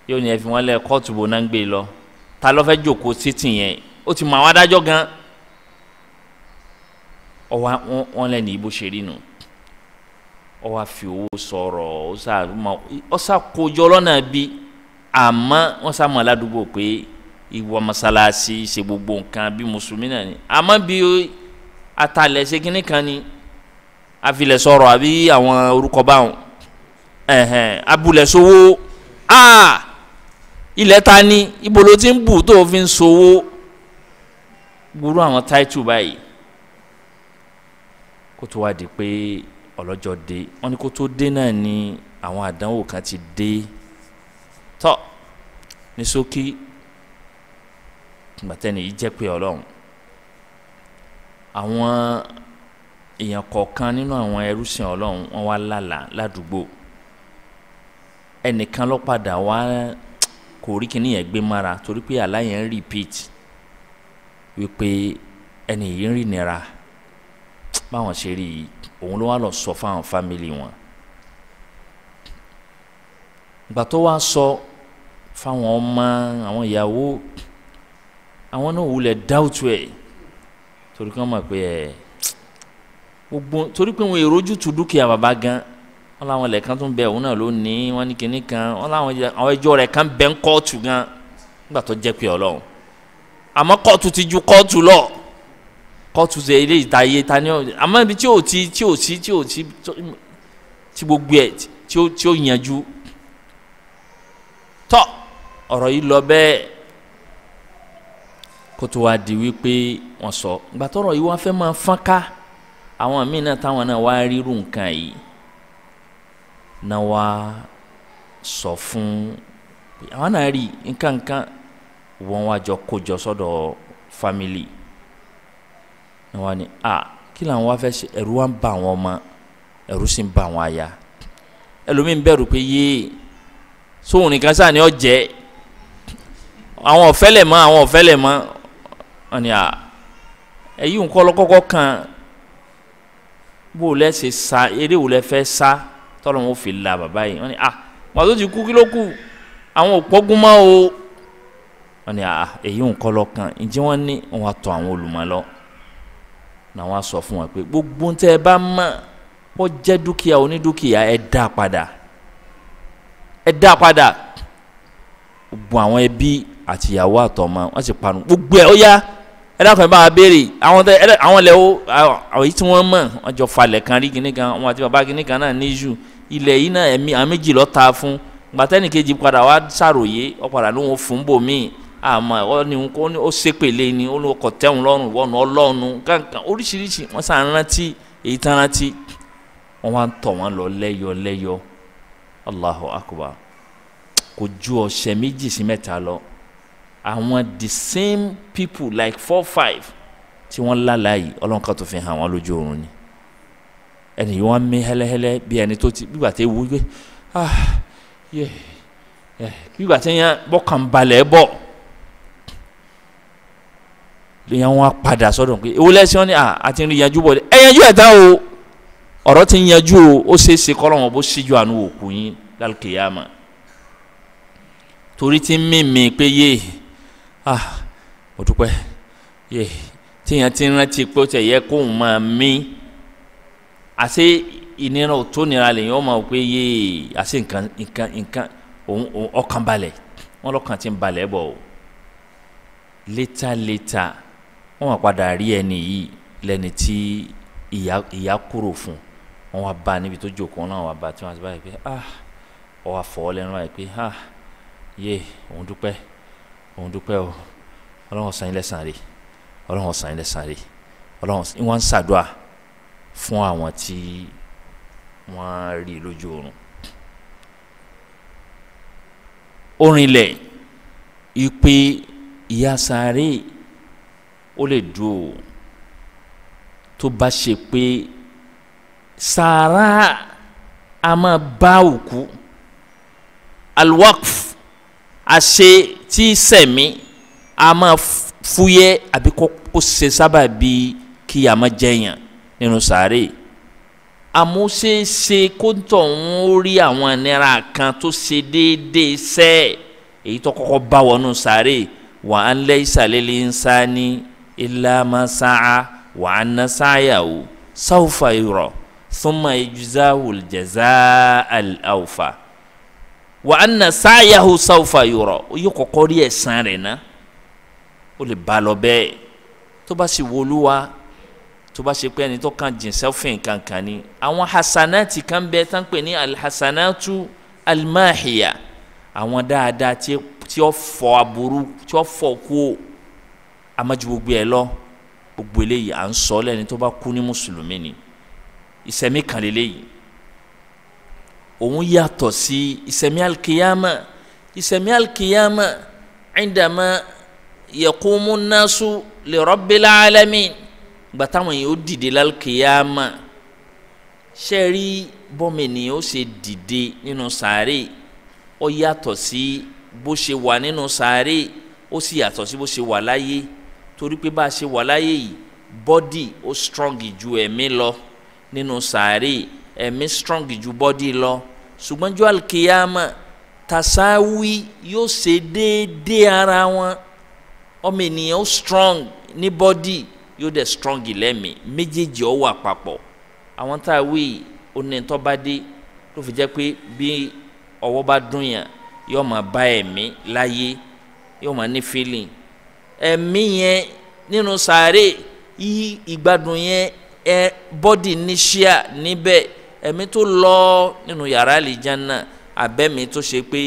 yóò ní ẹ fi wọ́n lẹ̀ kóòtù bò náà ń gbé lọ, ta ló fẹ́ jókòó títì yẹn, ó ti mọ àwọn adájọ́ gan. Ọwọ́ wọn lẹ́nu ibo ṣe rí nu, ó wá fi owó sọ̀rọ̀, ó sá kójọ lọ́nà bí, àmọ́ wọ́n sá mọ̀ ládùúgbò pé ìwọ mọ́sálásí ṣe gbogbo nǹkan bí mùsùlùmí náà ni, àmọ́ bí atalẹ̀ ṣe kínní kan ni àfilẹ̀ sọ̀rọ̀ àbí àwọn orúkọ báwọn ẹ̀hẹ̀n abúlẹ̀ sowó, ilẹ̀ ta ni ibo ló ti ń bù tó fi ń sowó, gbúrú àwọn táìtù báyìí. Kó tó wá di pé ọlọ́jọ́ dé, wọ́n ní kó tó dé náà ni àwọn àdánwò kan ti dé. Tọ́ ní ṣókí, gbàtẹ́ni yìí jẹ́ pé Ọlọ́run, àwọn èèyàn kọ̀ọ̀kan nínú àwọn ẹrúsìn Ọlọ́run wọ́n wá lálàá ládùúgbò. Ẹnìkan ló padà wá kò rí kíní yẹn gbé mára torí pé àlá yẹn ń repeat wípé ẹni yìí ń rìn nira báwọn ṣe rí i, òun ló wá lọ sọ fáwọn fámìlì wọn. Ìgbà tó wá sọ fáwọn ọmọ àwọn ìyàwó, àwọn náà wulẹ̀ dáwùtú ẹ̀ torí kí wọ́n mọ̀ pé ẹ̀ Gbogbo torí pé wọn èrò ojú tu dúkìá bàbá gan, wọn làwọn ilẹ̀ kan tún bẹ òun náà ló ní, wọn ní kinní kan, wọn làwọn àwọn ẹjọ́ rẹ̀ kan bẹ ń kóòtù gan nígbà tó jẹ́ pé Ọlọ́run. Àmọ́ kóòtù ti ju kóòtù lọ, kóòtù ṣe ilé ìta iye ta ni, àmọ́ ibi tí ò ti tí ò sí tí ò sí tí gbogbo ẹ̀ tí ó yanjú. Tọ́ ọ̀rọ̀ yìí lọ bẹ́ẹ̀ kó tó wá di wípé wọ́n sọ ìgbà tọ́rọ̀ yìí wọ́n fẹ́ máa fọ́n ká àwọn míì náà táwọn náà wá rírú nǹkan yìí náà wá sọ fún àwọn náà rí nǹkan kan, wọ́n wá jọ kójọ sọ́dọ̀ family náà wá ní a kí làwọn wá fẹ́ ṣe. Ẹ̀rù wá ń bà àwọn ọmọ, ẹ̀rù sì ń bà àwọn aya. Ẹlòmíín bẹ̀rù pé yéé sóhun nìkan sáà ni ọ jẹ́, àwọn ọ̀fẹ́ lẹ̀ mọ́, àwọn ọ̀fẹ́ lẹ̀ mọ́. Wọ́n ní à ẹ̀yí nǹkan ọlọ́kọ́kọ́ kan bó o lẹ́sẹ̀ sa eré wo lẹ fẹ́ sa tọ́lọ́ wọn fi la bàbá yìí. Wọ́n ní à wọ́n tó ti kú kí ló kù, àwọn òpógún mọ́ o. Wọ́n ní à èyí nǹkan ọlọ́kan ǹjẹ́ wọ́n ní wọn á tọ̀ àwọn olùmọ̀ lọ. Náà wọ́n á sọ fún wọn pé gbogbo tẹ́ ẹ bá mọ̀ ó jẹ́ dúkìá onídúkìá ẹ dá padà, ẹ dá padà. Gbogbo àwọn ẹbí àtìyàwó àtọmọ wọ́n sì panu gbogbo ẹ ó yá ẹ dákun ẹ bá wa béèrè àwọn tẹ ẹ àwọn lẹ o àwọn yìí tí wọ́n mọ̀ wọ́n jọ falẹ̀ kan rí kíní kan, wọn àti bàbá kíní kan náà ní iṣu ilẹ̀ yìí náà ẹ̀mí àwọn méjì lọ ta fún. Gbàtẹ́nì kejì padà wá ṣàròyé ọ padà ló ń fún bòmí àmọ́ ọ ní ó ṣépèlé ni ó ló kọ tẹ́hùn lọ́rùn wọnú ọlọ́run kankan oríṣiríṣi. Wọ́n sàn rántí èyí tán rántí, wọ́n wá ń tọ̀ wọ́n lọ lẹ́yọ lẹ́yọ. Allahu akbar. Kò ju ọ̀sẹ̀ méjì sí mẹ́ta lọ, àwọn the same people like 4 5 tí wọ́n lálàá yìí Ọlọ́run kan tó fi hàn wọ́n lójú oorun ni. Ẹni yìí wọ́n mí hẹ́lẹ́hẹ́lẹ́ bí ẹni tó ti bígbà tí ewu gbé ah yẹ ẹ bígbà tí yẹn bọ́kàn balẹ̀ bọ̀ lèyàn wọn padà sọ́dọ̀ pé ewu lẹ́sìn wọn ni à àti ń yanjú bọ̀ ẹ yanjú ẹ̀ tán o, ọ̀rọ̀ ti ń yanjú o, ó ṣeé ṣe kọ́ lọ́wọ́ bó ṣíjú àánú òkú yín lálùkìyàmà torí ti ń mímì pé yé ah mo dúpẹ́ yé tíyẹn ti ń rántí pé ó tẹ̀ yẹ kóun máa mí àṣé ìnira ò tó nira lèyìn ó máa pé yé àṣé nǹkan nǹkan nǹkan òun òun ọkàn balẹ̀, wọn lọ́kàn ti ń balẹ̀ bọ̀ o. Létà létà wọ́n wá padà rí ẹni yìí lẹ́ni tí ìyá kúrò fún, wọ́n wá bá níbi tó jókòó náà wá bá tí wọ́n ti báyìí pé ah ọ wá fọ́ lẹ́nu báyìí pé ah yé òun dúpẹ́, òun dúpẹ́ o, Ọlọ́run san yín lẹ́san rẹ̀, Ọlọ́run san yín lẹ́san rẹ̀, Ọlọ́run wọ́n ń ṣàdúà fún àwọn tí wọ́n rí lójú oorun. Orinlẹ̀ ìpè ìyà sàárè ó lè dùn o tó bá ṣe pé sàárà a máa bá òkú alwaqf àṣe tí sẹ̀mí a máa fúyẹ́ àbí kó ṣe sábà bí kí a máa jẹyàn nínú sàárè. Àmúṣeṣe kó tọ̀ ń rí àwọn ìnira kan tó ṣe déédéé sẹ́ èyí tó kọ́kọ́ bá wọnú sàárè. Wa an laysa lil insani illa ma sa'a wa anna sa'yahu sawfa yura thumma yujzahu al-jazaa al-awfa wa anna sa'yahu sawfa yura. Ó yóò kọ́kọ́ rí ẹ̀san rẹ̀ ná, ó lè bá lọ bẹ́ẹ̀. Tó bá sì wọlúwa, tó bá ṣe pé ẹni tó kàn jìn sẹ́fìn kankan ni, àwọn hasanati kan bẹ́ẹ̀ tán pè ní alhasanatu almahiya, àwọn dáadáa tí ó fọ aburú tí ó fọ kú amaju gbogbo ẹ lọ. Gbogbo eléyìí à ń sọ lẹ́ni tó bá kú ní mùsùlùmí ni. Ìsẹ̀mí kan lélẹ́yìí, òun yàtọ̀ sí ìsẹ̀mí alikiyama. Ìsẹ̀mí alikiyama indama yaqumu nnasu li rabbil alamin, gbàtàwọn yìí ó dìde lálùkìyàmà. Sẹ́ẹ̀rí bọ́mọ ènìyàn ó ṣe dìde nínú sàárè ó yàtọ̀ sí bó ṣe wà nínú sàárè, ó sì yàtọ̀ sí bó ṣe wà láyé. Torí pé bá a ṣe wà láyé yìí, bọ́dì ó strong ju ẹ̀mí lọ nínú sàárè, ẹ̀mí strong ju bọ́dì lọ. Ṣùgbọ́n jọ́ àlùkìyàmà tasawi yóò ṣe déédéé ara wọn. Ọmọ ènìyàn ó strong ní bọ́dì, yóò dẹ̀ strong lẹ́mìí, méjèèjì ó wà papọ̀. Àwọn tá a wí onítọ́ bá dé ló fi jẹ́ pé bí ọwọ́ bá dùn yàn yóò máa bá ẹ̀mí láyé, yóò máa ní feeling ẹ̀mí yẹn nínú sàárè. Ìgbádùn yẹn ẹ bọ́dì ní ṣíà níbẹ̀, ẹ̀mí tó lọ nínú yàrá àlìjánnà, abẹ́mi tó ṣe pé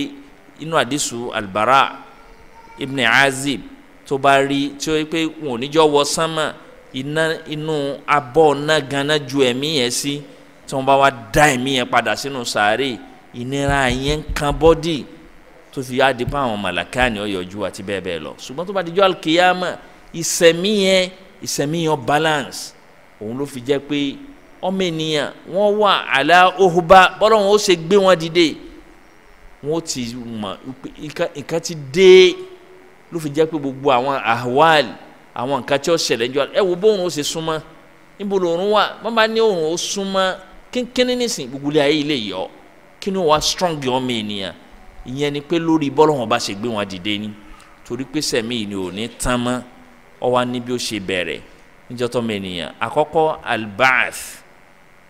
inú àdìsù Albara Ibn Azib tó bá rí tí ó yẹ pé wọn ò ní jọ wọ sánmà, iná inú abọ́ náà ganan ju ẹ̀mí yẹn sí, tí wọ́n bá wá dá ẹ̀mí yẹn padà sínú sàárè, ìnira yẹn kan bọ́dì tó fi yá di pa àwọn màlàká ni ó yọjú àti bẹ́ẹ̀ bẹ́ẹ̀ lọ. Ṣùgbọ́n tó bá dijọ́ alkiyama, ìsẹ̀mí yẹn balance. Òun ló fi jẹ́ pé ọmọ ènìyàn wọ́n wà àlá òhùbá bọ́lá wọn ó ṣe gbé wọn dìde, wọn ó ti mọ̀ nǹkan ti dé. Ló fi jẹ́ pé gbogbo àwọn ahwal, àwọn nǹkan tí ó ṣẹlẹ̀ ń jọ, ẹ wo bóun ó ṣe súnmọ́, níbo lòun wà, wọ́n bá ní òun ó súnmọ́ kínkínní nísìn, gbogbo ilé ayé ilé yọ, kí ni wọ́n strong ọmọ ènìyàn. Ìyẹn ni pé lórí bọ́lá wọn bá ṣe gbé wọn dìde ni, torí pé sẹ̀mí yìí ni ò ní tán mọ́. Ọ wá ní bí ó ṣe bẹ̀rẹ̀ níjọ́ tọ́mọ ènìyàn. Àkọ́kọ́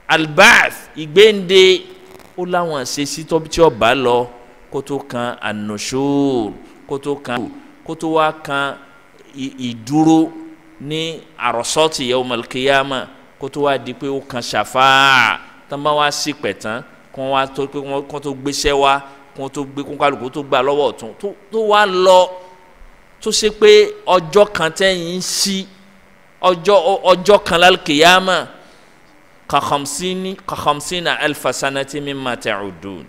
albaath, ìgbéǹde, ó láwọn àṣesí tí ó bá lọ kó tó kan an-nushur, kó tó kan, kó tó wá kan ìdúró ní àròsọ́tì yawmal qiyama, kó tó wá di pé ó kan ṣàfáà. Tán bá wá sí pẹ̀tán, kó wá tó pé kó tó gbéṣẹ́ wá, kó tó gbé kó kálukú tó gbà lọ́wọ́ ọ̀tún tó wá lọ, tó ṣe pé ọjọ́ kan tẹ́yìn ń ṣí, ọjọ́ kan lálùkìyàmà ka khamsina alfa sanati mimma ta'udun.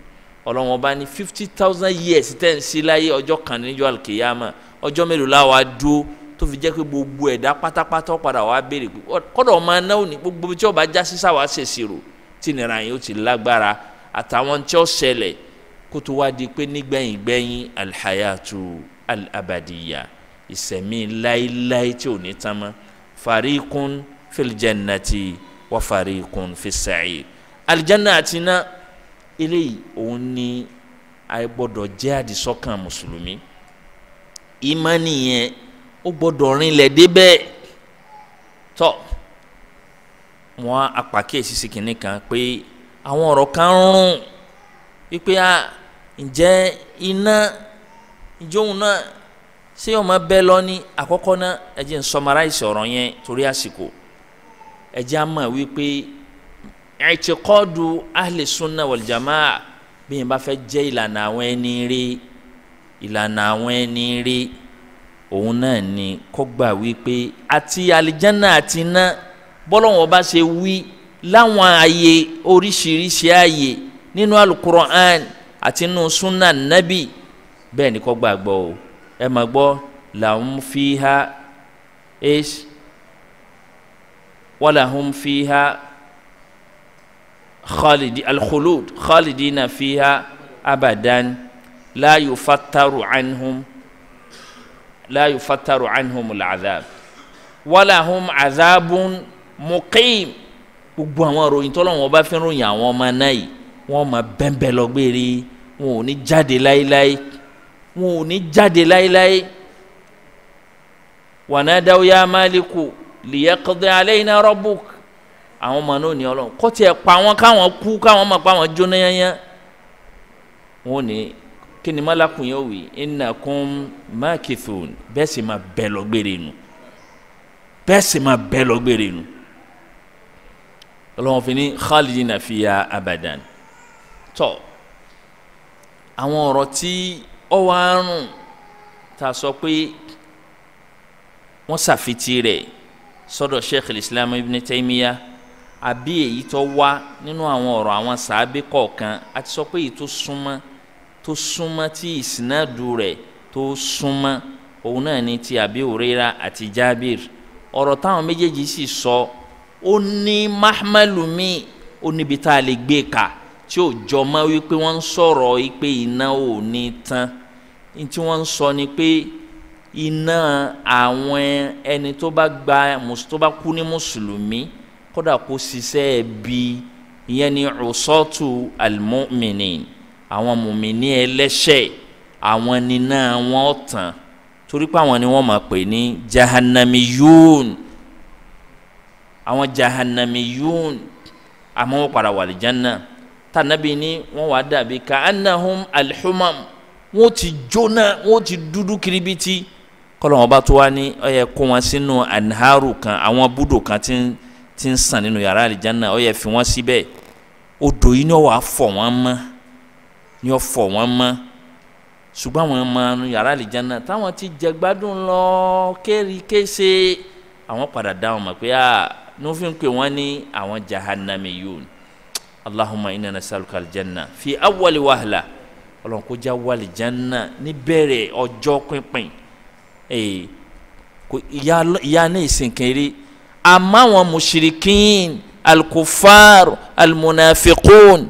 Ọlọ́wọ́n bá ní 50,000 years tẹ́ ń sí láyé, ọjọ́ kan níjọ́ àlùkìyàmà, ọjọ́ mélòó la wá dúró, tó fi jẹ́ pé gbogbo ẹ̀dá pátápátá padà wá béèrè pé kọ́dọ̀ ọmọ náà ní gbogbo tí ó bá já sí sáwà ṣèṣirò tí nira yìí ó ti lágbára àtàwọn tí ó ṣẹlẹ̀, kó tó wá di pé nígbẹ̀yìn gbẹ̀yìn alhayatu alabadiya, ìsẹ̀mí láéláé tí ò ní tán mọ́. Fariqun fil jannati wa fariqun fis sa'ir. Aljanna àti iná, eléyìí òun ni a gbọ́dọ̀ jẹ́ àdìsọ́kàn mùsùlùmí. Ìmánì yẹn ó gbọ́dọ̀ rinlẹ̀ débẹ̀. Tọ́ wọn apàkíyèsí sí kìnìún kan pé àwọn ọ̀rọ̀ kan ń rún wípé a ǹjẹ́ iná ìjóhun náà ṣé yóò máa bẹ́ lọ ní àkọ́kọ́ náà. Ẹ jẹ́ n summarize ọ̀rọ̀ yẹn torí àsìkò. Ẹ jẹ́ á mọ̀ wípé i'tiqadu ahli sunna wal jamaa, bí yẹn bá fẹ́ jẹ́ ìlànà àwọn ẹni rí, ìlànà àwọn ẹni rí, òun náà ni kó gbà wípé àti àlìjánná àti iná, bọ́lọ́wọ́n bá ṣe wí láwọn ààyè oríṣiríṣi ààyè nínú alukur'an àti nínú sunna nabi, bẹ́ẹ̀ ni kó gbàgbọ́ o. Ẹ máa gbọ́ lahum fiha ish walahum fiha khalidi alkhulud khalidina fiha abadan la yufattaru anhum la yufattaru anhum al'adhab walahum adhabun muqim. Gbogbo àwọn ròyìn tọ́lọ́wọ́n bá fi ròyìn àwọn ọmọ náà yìí, wọ́n máa bẹ́ńbẹ́ lọ gbére, wọn ò ní jáde láéláé, wọn ò ní jáde láéláé. Wanadaw ya maliku liyaqdi alayna rabbuk. Àwọn ọmọ náà ní Ọlọ́run kó tiẹ̀ pa wọn káwọn kú, káwọn máa pa wọn jóná yányá. Wọn ò ní kí ni malakun yóò wí, innakum makithun, bẹ́ẹ̀ sì máa bẹ́ẹ̀ lọ gbére nu, bẹ́ẹ̀ sì máa bẹ́ẹ̀ lọ gbére nu. Ọlọ́run fi ní khalidina fiya abadan. Tọ́ àwọn ọ̀rọ̀ tí ó wá rùn tá a sọ pé wọ́n ṣàfitì rẹ̀ sọ́dọ̀ Sheikh al-Islam Ibn Taymiyyah, àbí èyí tó wá nínú àwọn ọ̀rọ̀ àwọn sàábé kọ̀ọ̀kan, a ti sọ pé èyí tó súnmọ́ tó súnmọ́ tí ìsìnàdù rẹ̀ tó súnmọ́ òun náà ní ti Abi Huraira àti Jabir. Ọ̀rọ̀ táwọn méjèèjì sì sọ ó ní mahmalu mi, ó níbi tá a lè gbé ka tí ó jọ mọ́ wípé wọ́n ń sọ̀rọ̀ wípé iná ò ní tán. Ní tí wọ́n ń sọ ni pé iná àwọn ẹni tó bá gba tó bá kú ní mùsùlùmí, kódà kó ṣiṣẹ́ bí, ìyẹn ni usatu al-mu'minin, àwọn mùmíní ẹlẹ́ṣẹ̀, àwọn níná wọn tán, torí pé àwọn ni wọ́n máa pè ní jahannamiyun. Àwọn jahannamiyun, Àmọ́ wọ́n padà wà àlìjánná. Tànàbí ni wọ́n wà dàbí ka annahum alhumam, wọ́n ti jóná, wọ́n ti dúdú kiribiti. Kọ́lọ́n ọba tó wá ní ó yẹ kó wọn sínú anharu kan, àwọn búdò kan tí ń sàn nínú yàrá àlìjánná, ó yẹ fi wọ́n síbẹ̀. Odò yìí ni ó wà fọ̀ wọ́n mọ́, ni ó fọ̀ wọ́n mọ́. Ṣùgbọ́n àwọn ọmọ yàrá àlìjánná táwọn ti jẹ gbádùn lọ kéri kése, àwọn padà dá wọn mọ̀ pé a ní wọ́n fi ń pè wọ́n ní àwọn jahannamiyun. Allahumma inna nasaluka aljanna fi awwali wahla. Ọlọ́run kó já wà àlìjánná níbẹ̀rẹ̀ ọjọ́ pínpín. Kò ìyá ní ìsìn kéré. Àmọ́ àwọn mushrikin, alkufar, almunafiqun,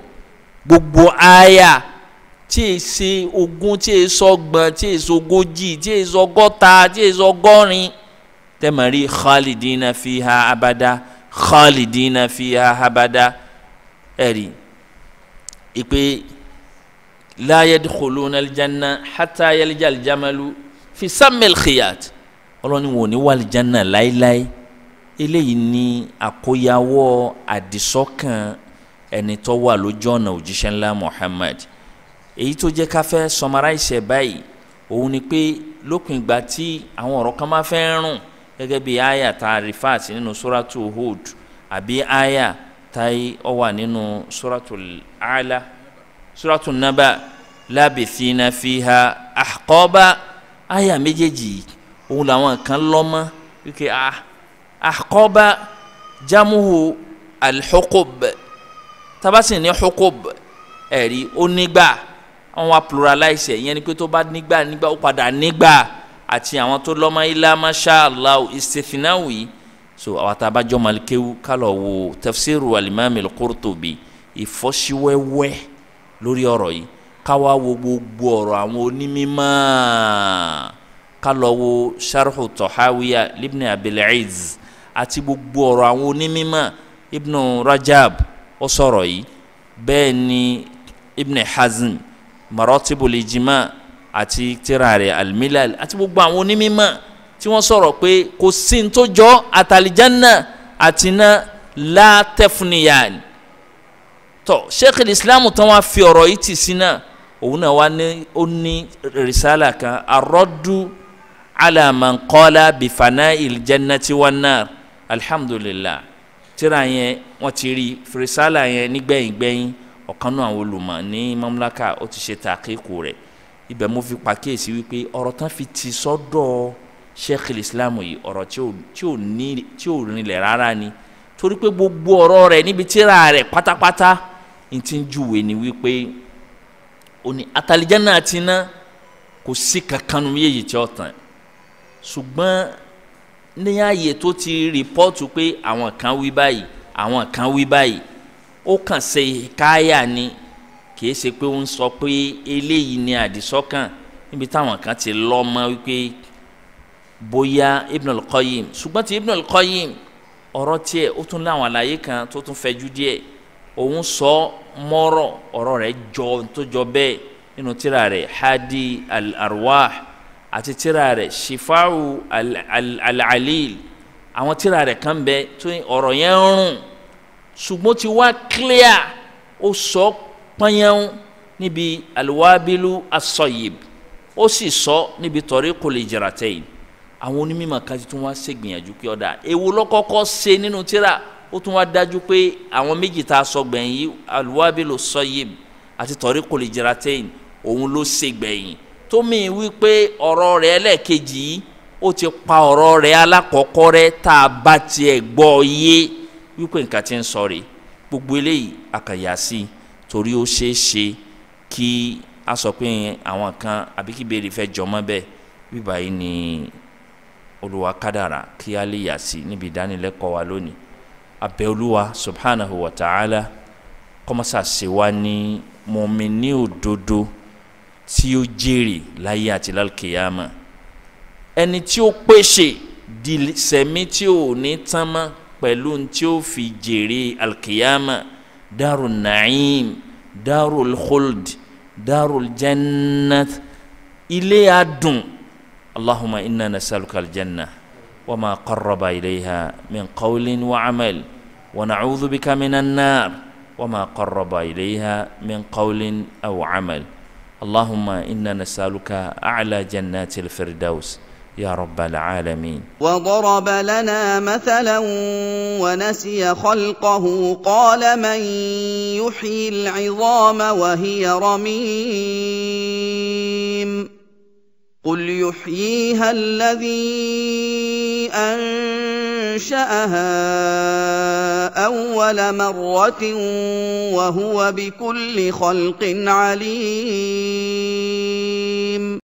gbogbo aya tí e ṣe 20, tí e ṣọgbọ̀n, tí e ṣogójì, tí e ṣọgọ́ta, tí e ṣọgọ́rin, tẹ́mọ̀rí khalidina fiha abada, khalidina fiha abada. Ẹ̀rí ìpè la yadkhuluna aljanna hatta yalija aljamalu fi sammil khiyat. Ọlọ́ni wò ní wàlìjánà láéláé. Eléyìí ní àkóyawọ́ àdìsọ́kàn ẹni tó wà lójú ọ̀nà òjíṣẹ́ ńlá Muhammad. Èyí tó jẹ́ ká fẹ́ summarize báyìí òun ni pé lópin ìgbà tí àwọn ọ̀rọ̀ kan máa fẹ́ rùn gẹ́gẹ́ bí aya tá a rìfáàtì nínú suratu Hud àbí aya tá ó wà nínú suratu A'la, suratu Naba, labithina fiha ahqaba. Aya méjèèjì òun làwọn kan lọ́mọ wípé ahqaba jamuhu alhuqub, tabasi ní huqub ẹ̀rí ó nígbà, wọ́n wá pluralize ẹ̀, ìyẹn ni pé tó bá nígbà nígbà ó padà nígbà, àti àwọn tó lọ́mọ ilá masha Allah istithnawi. So àwọn tá a bá jọ malikewu kálọ̀ wo tafsiru alimami al-Qurtubi, ìfọ́síwẹ́wẹ́ lórí ọ̀rọ̀ yìí, káwá wo gbogbo ọ̀rọ̀ àwọn onímọ̀, kálọ̀ wo sharhu Tahawiya libni Abil Izz àti gbogbo ọ̀rọ̀ àwọn onímọ̀. Ibn Rajab ó sọ̀rọ̀ yìí, bẹ́ẹ̀ ni Ibn Hazm Maratibul Ijma àti tírà rẹ̀ Al-Milal àti gbogbo àwọn onímọ̀ tí wọ́n sọ̀rọ̀ pé kò sí ní tó jọ àtàlìjánná àti iná la tafniyan. Tọ́ Sheikh al-Islam tán wá fi ọ̀rọ̀ yìí tì sí náà, òun náà wá ní ó ní risala kan, ar-raddu ala man qala bi fana'il jannati wan nar. Alhamdulillah, tírà yẹn wọ́n ti rí risala yẹn nígbẹ̀yìngbẹ̀yìn, ọ̀kan náà àwọn olùmọ̀ ní mamlaka ó ti ṣe tàkíkù rẹ̀. Ibẹ̀ mo fi pàkíyèsí wípé ọ̀rọ̀ tán fi ti sọ́dọ̀ Sheikh al-Islam yìí ọ̀rọ̀ tí ò rinlẹ̀ rárá ni, torí pé gbogbo ọ̀rọ̀ rẹ̀ níbi tírà rẹ̀ pátápátá n ti ń júwe ni wípé ó ní àtàlìjánná àti iná kò sí kankan nu méjèèjì tí ó tàn. Ṣùgbọ́n ní ààyè tó ti rìpọ́ọ̀tù pé àwọn kan wí báyìí, àwọn kan wí báyìí, ó kàn ṣe káyà ni, kì í ṣe pé ó ń sọ pé eléyìí ni àdìsọ́kàn níbi táwọn kan ti lọ́ mọ́ wípé bóyá Ibn al-Qayyim. Ṣùgbọ́n ti Ibn al-Qayyim ọ̀rọ̀ tiẹ̀ ó tún láwọn àlàyé kan tó tún fẹ̀jú díẹ̀, òun sọ mọ́rọ̀ ọ̀rọ̀ rẹ̀ jọ tó jọ bẹ́ẹ̀ nínú tírà rẹ̀ Hadi al-Arwah àti tírà rẹ̀ Shifa'u al-Alil. Àwọn tírà rẹ̀ kan bẹ tó ọ̀rọ̀ yẹn ń rùn, ṣùgbọ́n ti wá clear, ó sọ pọ́nyẹ́n níbi al-Wabilu as-Sayyib, ó sì sọ níbi Tariqul Hijratayn. Àwọn onímọ̀ kan ti tún wá ṣègbìyànjú pé ọ̀dà èwo ló kọ́kọ́ ṣe nínú tírà, ó tún wá dájú pé àwọn méjì tá a sọ gbẹ̀yìn yìí, al-Wabilu as-Sayyib àti Tariqul Hijratayn, òun ló ṣe gbẹ̀yìn. Tó mi wípé ọ̀rọ̀ rẹ̀ ẹlẹ́ẹ̀kejì yìí ó ti pa ọ̀rọ̀ rẹ̀ alákọ̀ọ́kọ́ rẹ̀ tá a bá tiẹ̀ gbọ́ yé wípé nǹkan ti ń sọ rè. Gbogbo eléyìí àkàyà sí, torí ó ṣeé ṣe kí a sọ pé àwọn kan àbí kí béèrè fẹ́ jọmọ́ bẹ́ẹ̀. Bíbá yìí ni Olúwa kádàrá kí a lè yà sí níbi ìdánilẹ́kọ̀ọ́ wa lónìí. Abẹ́ Olúwa subhanahu wa ta'ala kọ́mọ́sà ṣe wá ní mùmínì òdodo tí ó jèrè láyé àti lálùkìyàmà, ẹni tí ó pèsè di sẹ̀mí tí ò ní tán mọ́ pẹ̀lú tí ó fi jèrè alkìyàmà, darul na'im, darul khuld, darul jannat, ilé adùn. Allahumma inna nasaluka aljanna wa ma qarraba ilayha min qawlin wa amal. Wa na'udhu bika minan nar wa ma qarraba ilayha min qawlin aw amal. Allahumma inna nas'aluka a'la jannatil firdaus ya rabbal alamin. Wa daraba lana mathalan wa nasiya khalqahu qala man yuhyi al'idhama wa hiya ramim. Qul yuhyiha alladhi ansha'aha awwala marratin wa huwa bikulli khalqin alim.